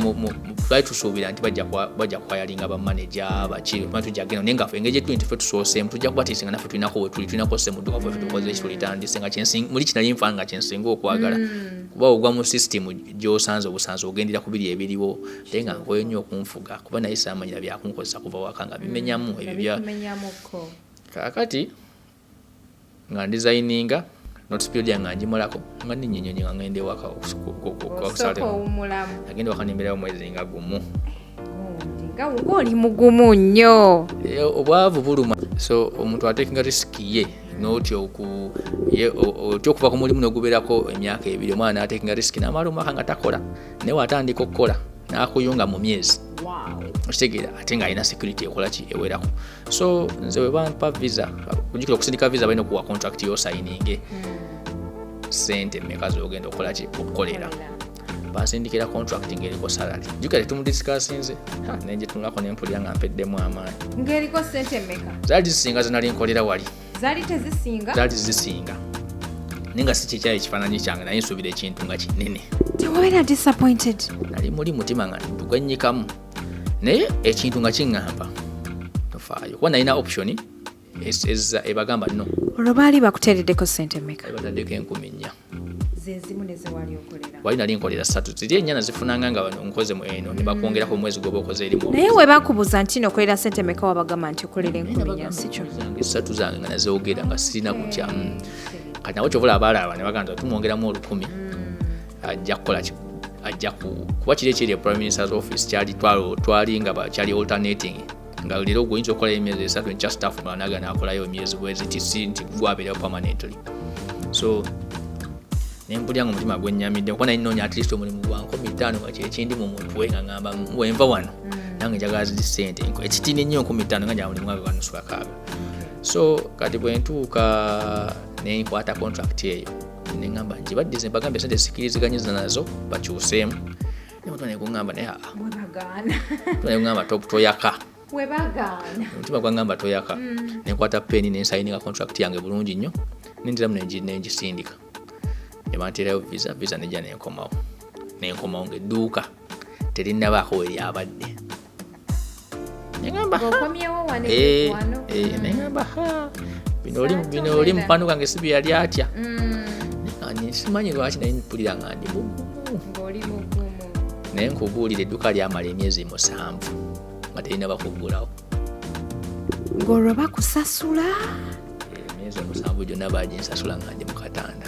twali tusuubira nti bajja kwayalinga bamaneja baki, tujja genda, naye nga ffe engeri gyetuli nti ffe tusooseemu, tujja kubatiisa nga naffe tulinako we tuli, tulinako se mu dduuka, ffe tukoze eki, tulitandise nga muli kinali nfa nga kyensinga okwagala. Kuba ogwa mu system gy'osanze obusanze, ogendera ku biri ebiriwo, ate nga nkoyo nnyo okunfuga, kuba naye saamanyira byakunkozesa kuva waka nga bimenyamu ebyo bya Bikumenyamuko. Kaakati nga ndesigninga notice period yange, nga ngimalako, nga ninyinyonyi, nga ngenda ewaka. Osooka owummulamu. Agenda waka nembeerayo omwezi nga gumu. Gundi, nga ng'oli mugumu nnyo. Obwavu buluma, so omuntu atekinga risk ye notya otya okuva ku mulimu nogubeerako emyaka 2. Omwana natekinga risk namala omwaka nga takola, naye watandika okukola nakuyunga mu myezi, okitegeera, ate ng'alina security ekola ki ewerako. So nze bwe bampa visa, ojjukira okusindika visa balina okuwa contract yosayininge sente mmeka zogenda okukola ki okukolera. Bansindikira contract ng'eriko salary, jjukira tetumudiscussinze, nengitunulako nempulira nga mpeddemu amaanyi. Ng'eriko sente mmeka? Zaali zisinga zenali nkolera wali. Zaali tezisinga? Zaali zisinga, naye nga si kyekyali ekifaananyi kyange, naye nsuubira ekintu nga kinene. Tewabeera disappointed? Nali muli mutima nga gwennyikamu, naye ekintu nga kiŋŋamba tofaayo, kuba nalina option ebagamba no. Olwo baali bakuteereddeko sente mmeka? Bataddeko 4000. Zezimu nezewali okolera? Wali nali nkolera ssatu, ziri ennya nazifunanga nga bano nkoze mu eno ne bakwongerako omwezi gwoba okoze erimu. Naye we bakubuuza nti nokolera sente mmeka, wabagamba nti okolera 4000, si kyo? Zange esatu zange nga nazoogera nga sirina kutya. Kati nabo kyovula abalaba ne bagamba nti tumwongeramu 1000, ajja kukola ki, ajja kuba kiri ekiri e Prime Minister's office kyali twali nga kyali alternating, nga leero gwoyinza okukolayo emyezi 3, nkya staff mulala naga nakolayo emyezi bweziti, si nti gwabeerayo permanently. So nempulira nga omutima gwennyamidde, kuba nali noonya at least omulimu gwa 5000 nga kyekindi mu mutwe, nga ngamba wenva wano nange njagala ziri sente ekitini ennyo 5000, nga njagala mulimu nga gwanusu kakaaga. So kati bwe ntuuka nenkwata contract eyo, neŋŋamba ngibaddize, mbagambye sente zikiriziganyiza nazo bakyuseemu, naye omutima neguŋŋamba naye aa. Webagaana? Omutima neguŋŋamba toyaka. Webagaana? Omutima gwaŋŋamba toyaka. Nenkwata peni nensayininga contract yange bulungi nnyo, nenziramu nengisindika, nebanteerayo visa. Visa nejja, nenkomawo ngaedduuka terinnabaako we lyabadde. Neŋŋamba, Ng'okomyewo wano? Wano? Neŋŋamba, ha, bino oli Satomera. Bino oli mukwano gwange si bye yali atya. Naye simanyi lwaki naye mpulira nga ndi mugumu. Ng'oli mugumu. Naye nkubuulira, edduuka lyamala emyezi 7 nga terinaba kuggulawo. Ng'olwo bakusasula? Emyezi 7 gyonna baginsasula nga ndi mu katanda.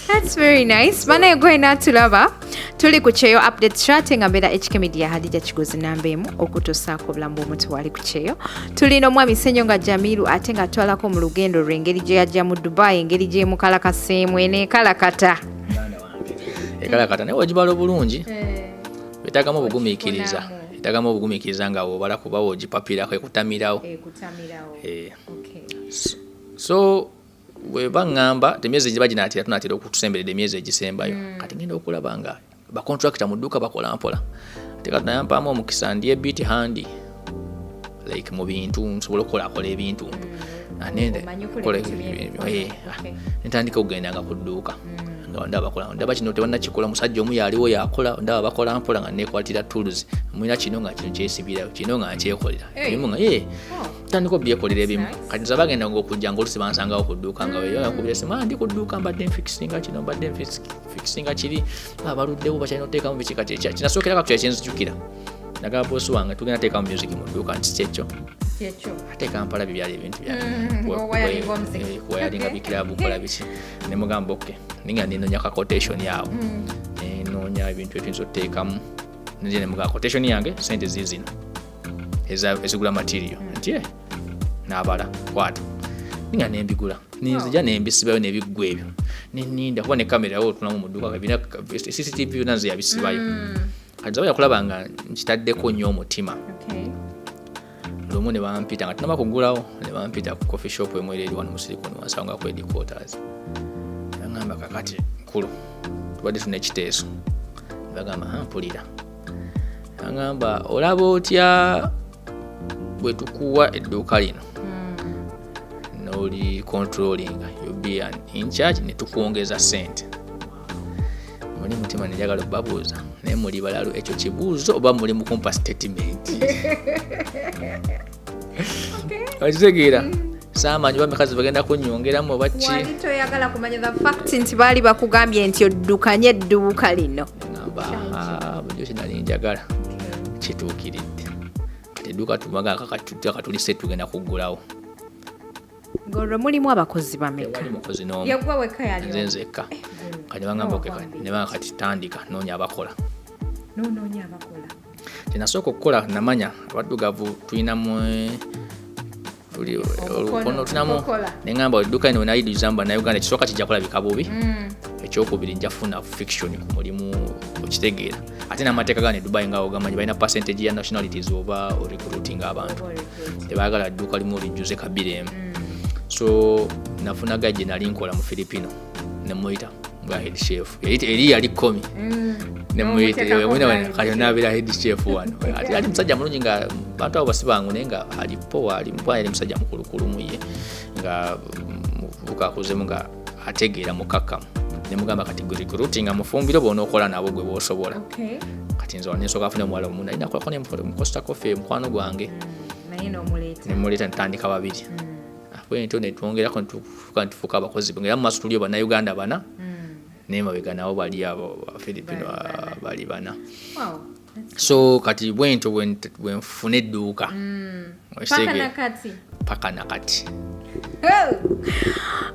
That's very nice. Banaye gwe natulaba, tuli ku Kyeyo Update Show, ate nga mbeera HK Media, Hadija Kigozi namba emu okutuusaako obulamu bw'omuntu wali ku kyeyo. Tulina omwami Ssenyonga Jamiru, ate nga atwalako mu lugendo lwe, engeri gye yajja mu Dubai, engeri gyemukalakaseemu eneekalakata. Muganda wange, ekalakata, naye wegibala obulungi etagamu obugumiikiriza, etagamu obugumiikiriza nga wobala, kuba wogipapirako ekutamirawo. Ekutamirawo. So bwe baŋŋamba emyezi giba ginaatera, tunaatera okutusemberera emyezi egisembayo, kati ngenda okulaba nga bacontractor mu dduuka bakola mpola, ate kati naye mpaamu omukisa, ndi a bit handy like mu bintu, nsobola okukolakola ebintu. Omanyi okukola ebintu by'emikono. Ntandika okugendanga ku dduuka nga ndaba bakola, ndaba kino tebannakikola, musajja omu yaliwo yakola, ndaba bakola mpola, nga nekwatira tools mulina kino nga kino kyesibirayo, kino nga nkyekolera ebimu nga tandika obyekolera ebimu. Kati nze bagenda okujja nga olusi bansangawo ku dduuka nga weyo esimu, "Ah, ndi ku dduuka, mbadde nfixinga kino, mbadde nfixinga kiri." Abaluddewo bakyalina oteekamu biki. Kati kinasookerako kyo ekyenzijukira, nagamba bosi wange tugenda teekamu music mu dduuka, nti kyekyo. Kyekyo. Ate Kampala bye byali ebintu Ng'owayalinga omuziki. Kuwayalinga bikirabu, kola biki, nemugamba okay, ninga ninonya ka quotation yawo, nenoonya ebintu ebiyinza otuteekamu, nze nemugamba quotation yange sente zizino ezigula material, nti nabala kwata, ninga nembigula, nenzija nembisibayo nebiggwa ebyo, neninda kuba ne kamera yawo otunamu mu dduuka bina CCTV byonna nze yabisibayo. Kati zabaya kulaba nga nkitaddeko nnyo omutima. Lumu ne bampita nga tunaba kugulawo, ne bampita ku coffee shop emu eri wano mu Silicon wansi awo nga ku headquarters. Baŋŋamba, kakati nkulu tubadde tulina ekiteeso. Ne bagamba, "Ha, mpulira." Baŋŋamba, olaba otya bwe tukuwa edduuka lino n'oli controlling, you be an in charge, ne tukwongeza sente? Muli mutima nenjagala okubabuuza, naye muli balalu, ekyo kibuuzo oba muli mukumpa statement? Okitegeera? Saamanyi oba mekazi bagenda kunyongeramu oba ki. Wali toyagala kumanya the fact nti baali bakugambye nti oddukanye edduuka lino. Ngamba, "Ah, bulijjo kyenali njagala kituukiridde. Kati edduuka tumaga katulise, tugenda kuggulawo." Ng'olwo mulimu abakozi bameka? Tewali mukozi n'omu. Yagwa wekka yali? Nze nzekka. Kati bagamba, "Okay," kati ne bagamba, "Kati tandika noonya abakola." Nonoonya abakola. Kyenasooka okukola, namanya abaddugavu tulinamu tuli olukono tulinamu. Nkokola. Neŋŋamba edduuka lino wenalidduzamu Bannayuganda, ekisooka kijja kulabika bubi, ekyokubiri nja kufuna friction ku mulimu, okitegeera? Ate n'amateeka gano e Dubai nga ogamanyi, balina percentage ya nationalities oba orecruiting abantu, tebaagala dduuka limu lijjuze kabira emu. So nafuna guy gye nali nkola mu Filipino, nemuyita nga head chef. Eri yali komi, nemuyita. N'omuteekako nga head. Kati onabeera head chef wano. Ate ali musajja mulungi, nga bantu abo basibangu, naye nga alipo ali mukwana, yali musajja mukulukulu ye nga muvubuka akuzemu, nga ategeera, mukakkamu. Nemugamba, "Kati gwe recruiting mufumbiro bwonookola nabo gwe bwosobola." Kati nze nensooka afune omuwala omu nali nakolako ne mu Costa Coffee, mukwano gwange. Naye n'omuleeta. Nemuleeta, netutandika babiri bwentyo, netwongerako, netufuuka abakozi, era mu maaso tuliyo Bannayuganda bana, naye mabega nabo bali abo Filipino bali bana. So kati bwentyo bwenfuna edduuka. Paka Okitegeera? Nakati. Paka nakati.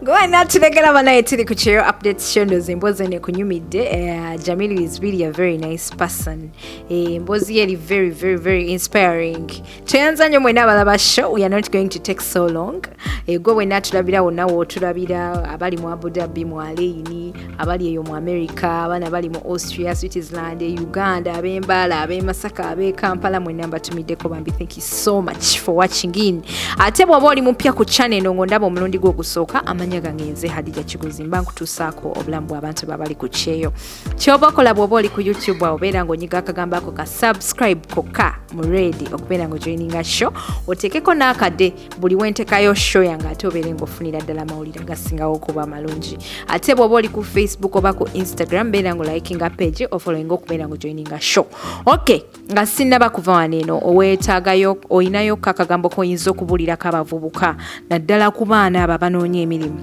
Gwe natulegera banaye, tuli ku Kyeyo Update Show. Ndowooza emboozi eno ekunyumidde. Jamilu is really a very nice person. Emboozi ye eri very, very, very inspiring. Tweyanza nnyo mwena abalaba show. We are not going to take so long. Gwe wena tulabira wonna wootulabira, abali mu Abu Dhabi, mu Alaini, abali eyo mu America, abaana bali mu Austria, Switzerland, e Uganda, ab'Embaala, ab'e Masaka, ab'e Kampala, mwenna mbatumiddeko bambi. Thank you so much for watching in. Ate bw'oba oli mupya ku channel eno ng'ondaba omulundi gwe ogusooka, amanya gange nze Hadija Kigozi, mba nkutuusaako obulamu bw'abantu babali ku kyeyo. Kyoba okola bw'oba oli ku YouTube awo, obeera ng'onyiga akagambo ako ka subscribe kokka mu red, okubeera ng'ojoininga show, oteekeko n'akadde buli wentekayo show yange, ate obeere ng'ofunira ddala amawulire agasingawo okuba amalungi. Ate bw'oba oli ku Facebook oba ku Instagram, beera ng'olikinga page, ofollowinga, okubeera ng'ojoininga show. Okay, nga sinnaba kuva wano eno, oweetaagayo oyinayo akagambo koyinza okubuulirako abavubuka, naddala ku baana abo abanoonya emirimu?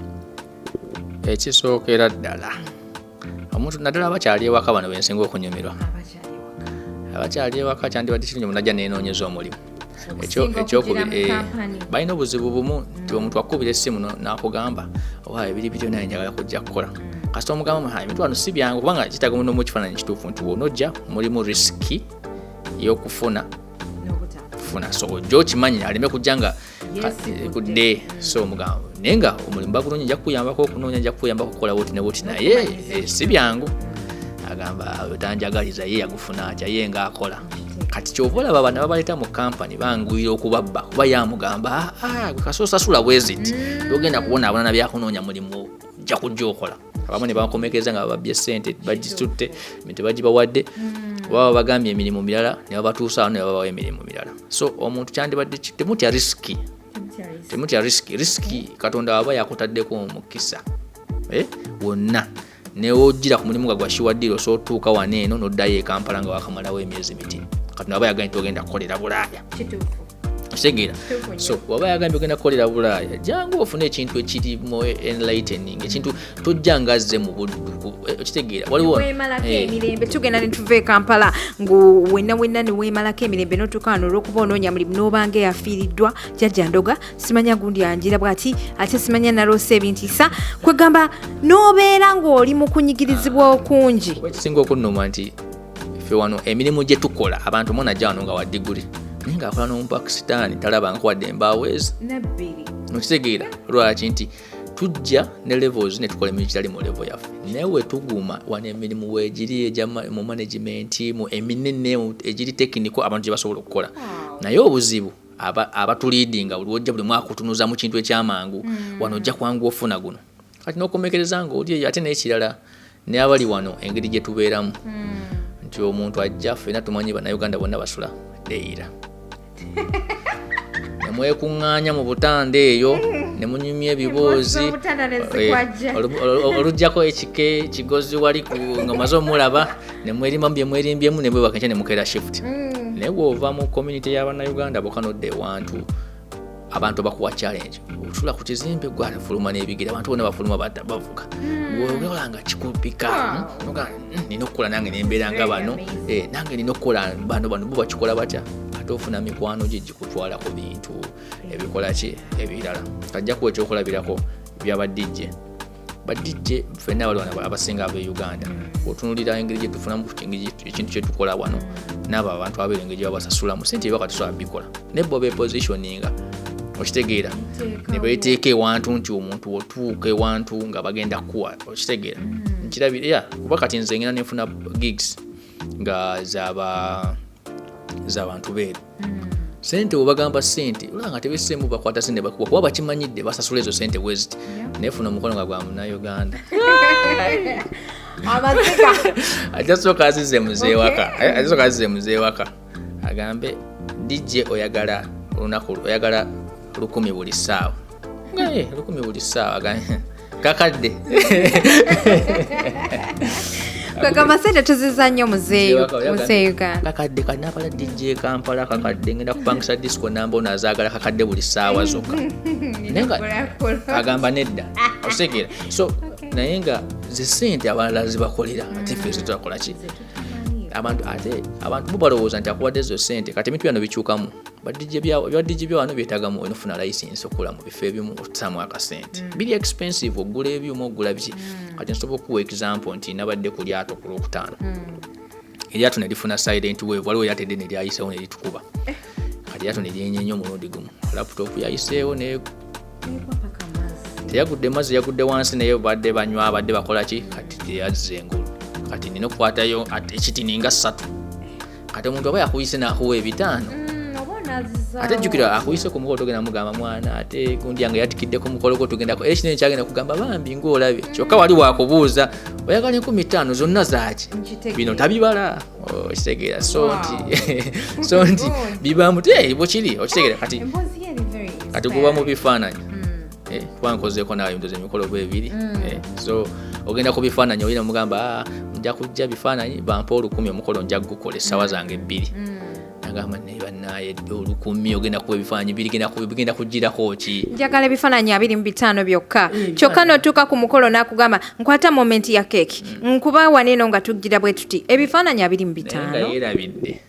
Ekisookera ddala, omuntu naddala abakyali ewaka, bano bensinga okunyumirwa, abakyali ewaka, kyandibadde kirungi omuntu ajja nenoonyeza omulimu. Okusinga Ekyokubiri, okugira mu kampani. Balina obuzibu bumu nti omuntu akubira essimu n'akugamba, "Owa ebiri bityo, naye njagala kujja kukola." Kasita omugamba, "Emitwalo si byangu," kubanga kitaaga muno mu kifaananyi kituufu nti wonojja mulimu risk y'okufuna funa, so ojja okimanyi, aleme kujja nga Yeesigudde. Kudde. So omugamba, "Naye nga omulimu bagunoonya, nja kukuyambako okunoonya, nja kukuyambako okukola bwoti ne bwoti, naye si byangu." Agamba, "Tanjagaliza, ye yagufuna atya ye ngaakola?" Kati kyova olaba bano babaleeta mu kampani banguyira okubabba, kuba yamugamba, "Ah, gwe kasooka osasula bweziti, togenda kubonaabona na byakunoonya mulimu, ojja kujja okola." Abamu ne bakomekeza nga bababbye sente, bagitutte tebagibawadde, oba babagambye emirimu mirala ne babatuusa wano ne babawa emirimu mirala. So omuntu kyandibadde temutya risk, temutya risk. Risk Katonda aba yakutaddeko omukisa, wonna newojjira ku mulimu nga gwa sure deal, osobola otuuka wano eno n'oddayo e Kampala nga wakamalawo emyezi miti. Katonda aba yagambye togenda kukolera Bulaaya, okitegeera? Kituufu nnyo. So waba yagambye ogenda kukolera Bulaaya, jangu ofune ekintu ekirimu enlightening, ekintu tojja nga azze mu buddu, okitegeera? Waliwo Weemalako emirembe, tugenda ne tuva e Kampala ngu wenna wenna ne weemalako emirembe, n'otuuka wano olw'okuba onoonya mulimu, n'obanga eyafiiriddwa jjajja ndoga, simanya gundi anjira bw'ati, ate simanya naloosa ebintiisa, kwegamba n'obeera ng'oli mu kunyigirizibwa okungi. Oba ekisinga okunnuma nti ffe wano emirimu gye tukola, abantu omwana ajja wano nga wa diguli, naye ng'akola n'Omupakisitaani, talaba nkuwadde embaawo ezi. Nabbiri. Okitegeera lwaki? Nti tujja ne levels ne tukola emirimu kitali mu level yaffe, naye wetuguma wano emirimu weegiri egya mu management, mu eminene, egiri technical, abantu gye basobola okukola. Naye obuzibu abatuleadinga buli wojja, buli mwaka otunuza mu kintu ekyamangu. Wano ojja kwangu ofuna guno, kati n'okomekereza nga oli eyo. Ate n'ekirala, n'abali wano engeri gye tubeeramu, nti omuntu ajja, ffenna tumanyi Bannayuganda bonna basula deira, nemwekuŋŋaanya mu butanda eyo ne munyumya ebiboozi. Obutanda ne zikwajja. Olugjako ekike kigozi wali nga omaze omulaba, nemwerimbamu byemwerimbyemu, nemwebaka enkya nemukeera shift. Naye bw'ova mu community y'Abannayuganda bokka nodda ewantu Abantu bakuwa challenge, otula ku kizimbe, gwe afuluma n'ebigere, abantu bonna bafuluma bavuga. Olaba nga kikupika, nina okukola nange nembeera nga bano. Nange nina okukola bano, bano bo bakikola batya? Ate ofuna mikwano gye gikutwala ku bintu ebikola ki ebirala. Kajja kuwa ekyokulabirako byaba DJ. Ba DJ ffenna abali wano abasinga ab'e Uganda, otunulira engeri gyetufunamu ekintu kyetukola wano, n'abo abantu abeera engeri gyebabasasulamu sente, ebaka tusobola bikola, naye bo bepositioninga, okitegeera, ne beteeka ewantu nti omuntu otuuka ewantu nga bagenda kukuwa, okitegeera. Nkirabire ya kuba kati nze ngenda nenfuna gigs nga zaba z'abantu beeru, sente webagamba sente, olaba nga tebesseemu, bakwata sente bakuwa kuba bakimanyidde basasula ezo sente bweziti. Naye funa omukono nga gwa Munnayuganda, amaziga. Ajja sooka azize muzeewaka, ajja sooka azize muzeewaka, agambe DJ oyagala olunaku, oyagala 1000 buli ssaawa. Ngaye 1000 buli ssaawa, agambe kakadde. Kwegamba sente tuziza nnyo muzeeyo muzeeyo Uganda. Kakadde kanabala DJ Kampala, kakadde ngenda kupangisa disco namba, ono azaagala kakadde buli ssaawa zokka. Naye nga agamba nedda, okitegeera. So naye nga zisente abalala zibakolera, ate ffe zitutakola ki? Abantu, ate abantu bo balowooza nti akuwadde ezo sente. Kati ebintu byano bikyukamu. Ba DJ bya DJ bya wano byetaagamu olina license okukola mu bifo ebimu, otusaamu akasente, biri expensive, ogula ebyuma, ogula biki. Kati nsobola okuwa example nti nabadde ku lyato ku Lwokutaano, eryato ne lifuna silent wave, waliwo eryato eddene lyayiseewo ne litukuba. Kati eryato ne lyenyenya omulundi gumu, laptop yayiseewo ne teyagudde mazzi, yagudde wansi, naye badde banywa, badde bakola ki, kati teyazza engulu. Kati nina okukwatayo ate ekitini nga ssatu. Kati omuntu aba yakuyise n'akuwa 500, ate jjukira akuyise ku mukolo, togenda mugamba mwana ate gundi yange yatikidde ku mukolo gwo, tugendako era ekinene kyagenda kugamba bambi ngaolabye, kyokka wali wakubuuza oyagala 5000 zonna zaaki, bino tabibala, okitegeera. So nti bibamu te bwekiri, okitegeera. Kati kati guba mu bifaananyi. Kuba nkozeeko naawe ndoza emikolo bwebiri. So ogenda ku bifaananyi, olina mugamba, "Ah, nja kujja bifaananyi, bampa 1000, omukolo nja gukola essaawa zange 2." Agamba naye bannaaye 1000 ogenda kuba ebifaananyi bigenda kugirako ki? Njagala ebifaananyi 25 byokka. Kyokka n'otuuka ku mukolo n'akugamba nkwata moment ya keeki, nkuba waneeno nga tugira bwe tuti, ebifaananyi abiri mu Naye nga bitaano. Yeerabidde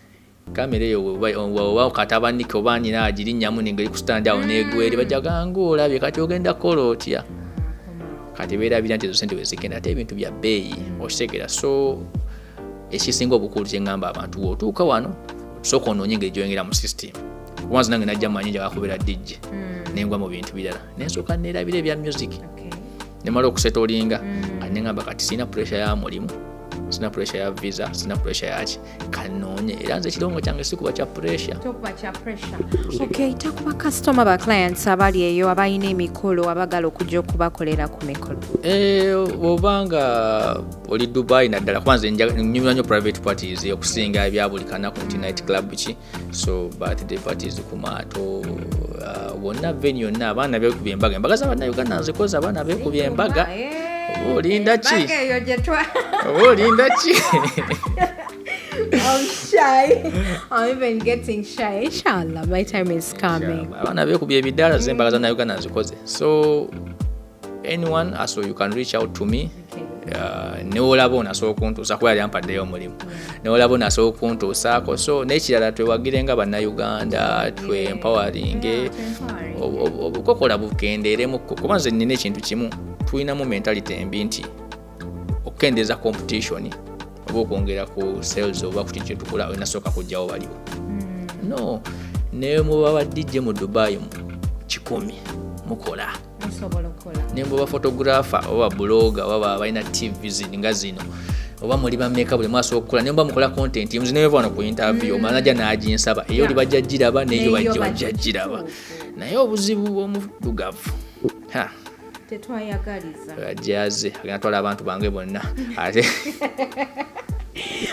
kamera eyo, oba katabanike oba nina agirinnyamu nengeri ku stand awo negweri, bajja nga olabye. Kati ogenda kukola otya? Kati beerabira nti ezo sente wezigenda, ate ebintu bya bbeeyi, okitegeera. So ekisinga obukulu kyeŋŋamba abantu, wotuuka wano sooka onoonye engeri gyoyingira mu system, kuba nze nange najja manyi njagala kubeera DJ, nengwa mu bintu birala, nensooka neerabira ebya music, nemala okusetolinga, kati neŋŋamba kati sirina pressure ya mulimu, sina pressure ya visa, sina pressure yaki, kanoonye. Era nze ekirongo kyange sikuba kya pressure. Okay, takuba customer, ba clients abali eyo abalina emikolo, abagala okujja okubakolera ku mikolo. Eh, bw'obanga oli Dubai naddala, kuba nze nyumira nnyo private parties okusinga ebya buli kanaku nti night club ki. So birthday parties ku maato, wonna venue yonna, abaana beekubya embaga, embaga z'abannayuganda nzikoze, abaana beekubya embaga. Oba olinda ki? Oba olinda ki? I'm shy. I'm even getting shy. Inshallah, my time is coming. Abaana beekubya ebidaala, ze embaga z'abannayuganda nzikoze. So anyone, so you can reach out to me. Newolaba ono asobola okuntuusa, kuba yali ampaddeyo omulimu, newolaba ono asobola okuntuusaako. So n'ekirala, twewagire nga Bannayuganda, twempoweringe, obukokola bukendeeremukko, kuba nze nina ekintu kimu, tulinamu mentality embi nti okukendeeza competition oba okwongera ku sales oba ku kintu kyetukola, olina sooka kujjawo baliwo. No, ne muba ba DJ mu Dubai mu 100 mukola, ne muba photographer oba blogger oba balina TV nga zino, oba muli bameka, buli mwasobola okukola. Ne muba mukola content, nze neva wano ku interview, omala najja n'aginsaba, eyo oli bajja giraba, neyo bajja giraba. Naye obuzibu omuddugavu, ha, Tetwayagaliza. Jaze agenda twala abantu bange bonna ate.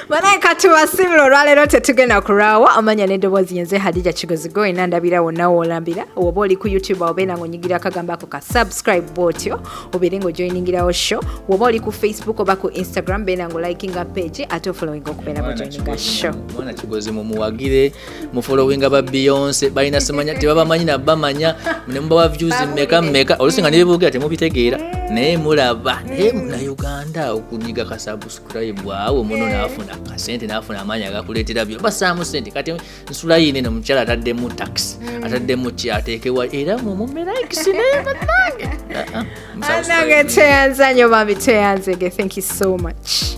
Banaye katubasiibula olwaleero, tetugenda kulwawo. Amanya n'eddoboozi yenze Hadija Kigozi, goyina ndabira wonna woolambira. Oba oli ku YouTube, obeera ng'onyigira akagambo ako ka subscribe bwotyo, obeere ng'ojoiningirawo show. Woba oli ku Facebook oba ku Instagram, beera ng'olikinga page ate ofollowing okubeera ng'ojoininga show. Mwana Kigozi mumuwagire, mufollowinga ba Beyonce, balina simanya tebabamanyi nabamanya, nemubawa views mmeka mmeka, oluusi nga nebibuukira temubitegeera, naye mulaba. Naye munauganda okunyiga ka subscribe awo, muno naafuna kasente, naafuna amaanyi agakuleetera byo basaamu sente. Kati nsula yine no mukyala ataddemu tax, ataddemu ki, ateekewa era mumume likes, naye bannange. Anange, tweyanza nnyo bambi, tweyanzege. Thank you so much.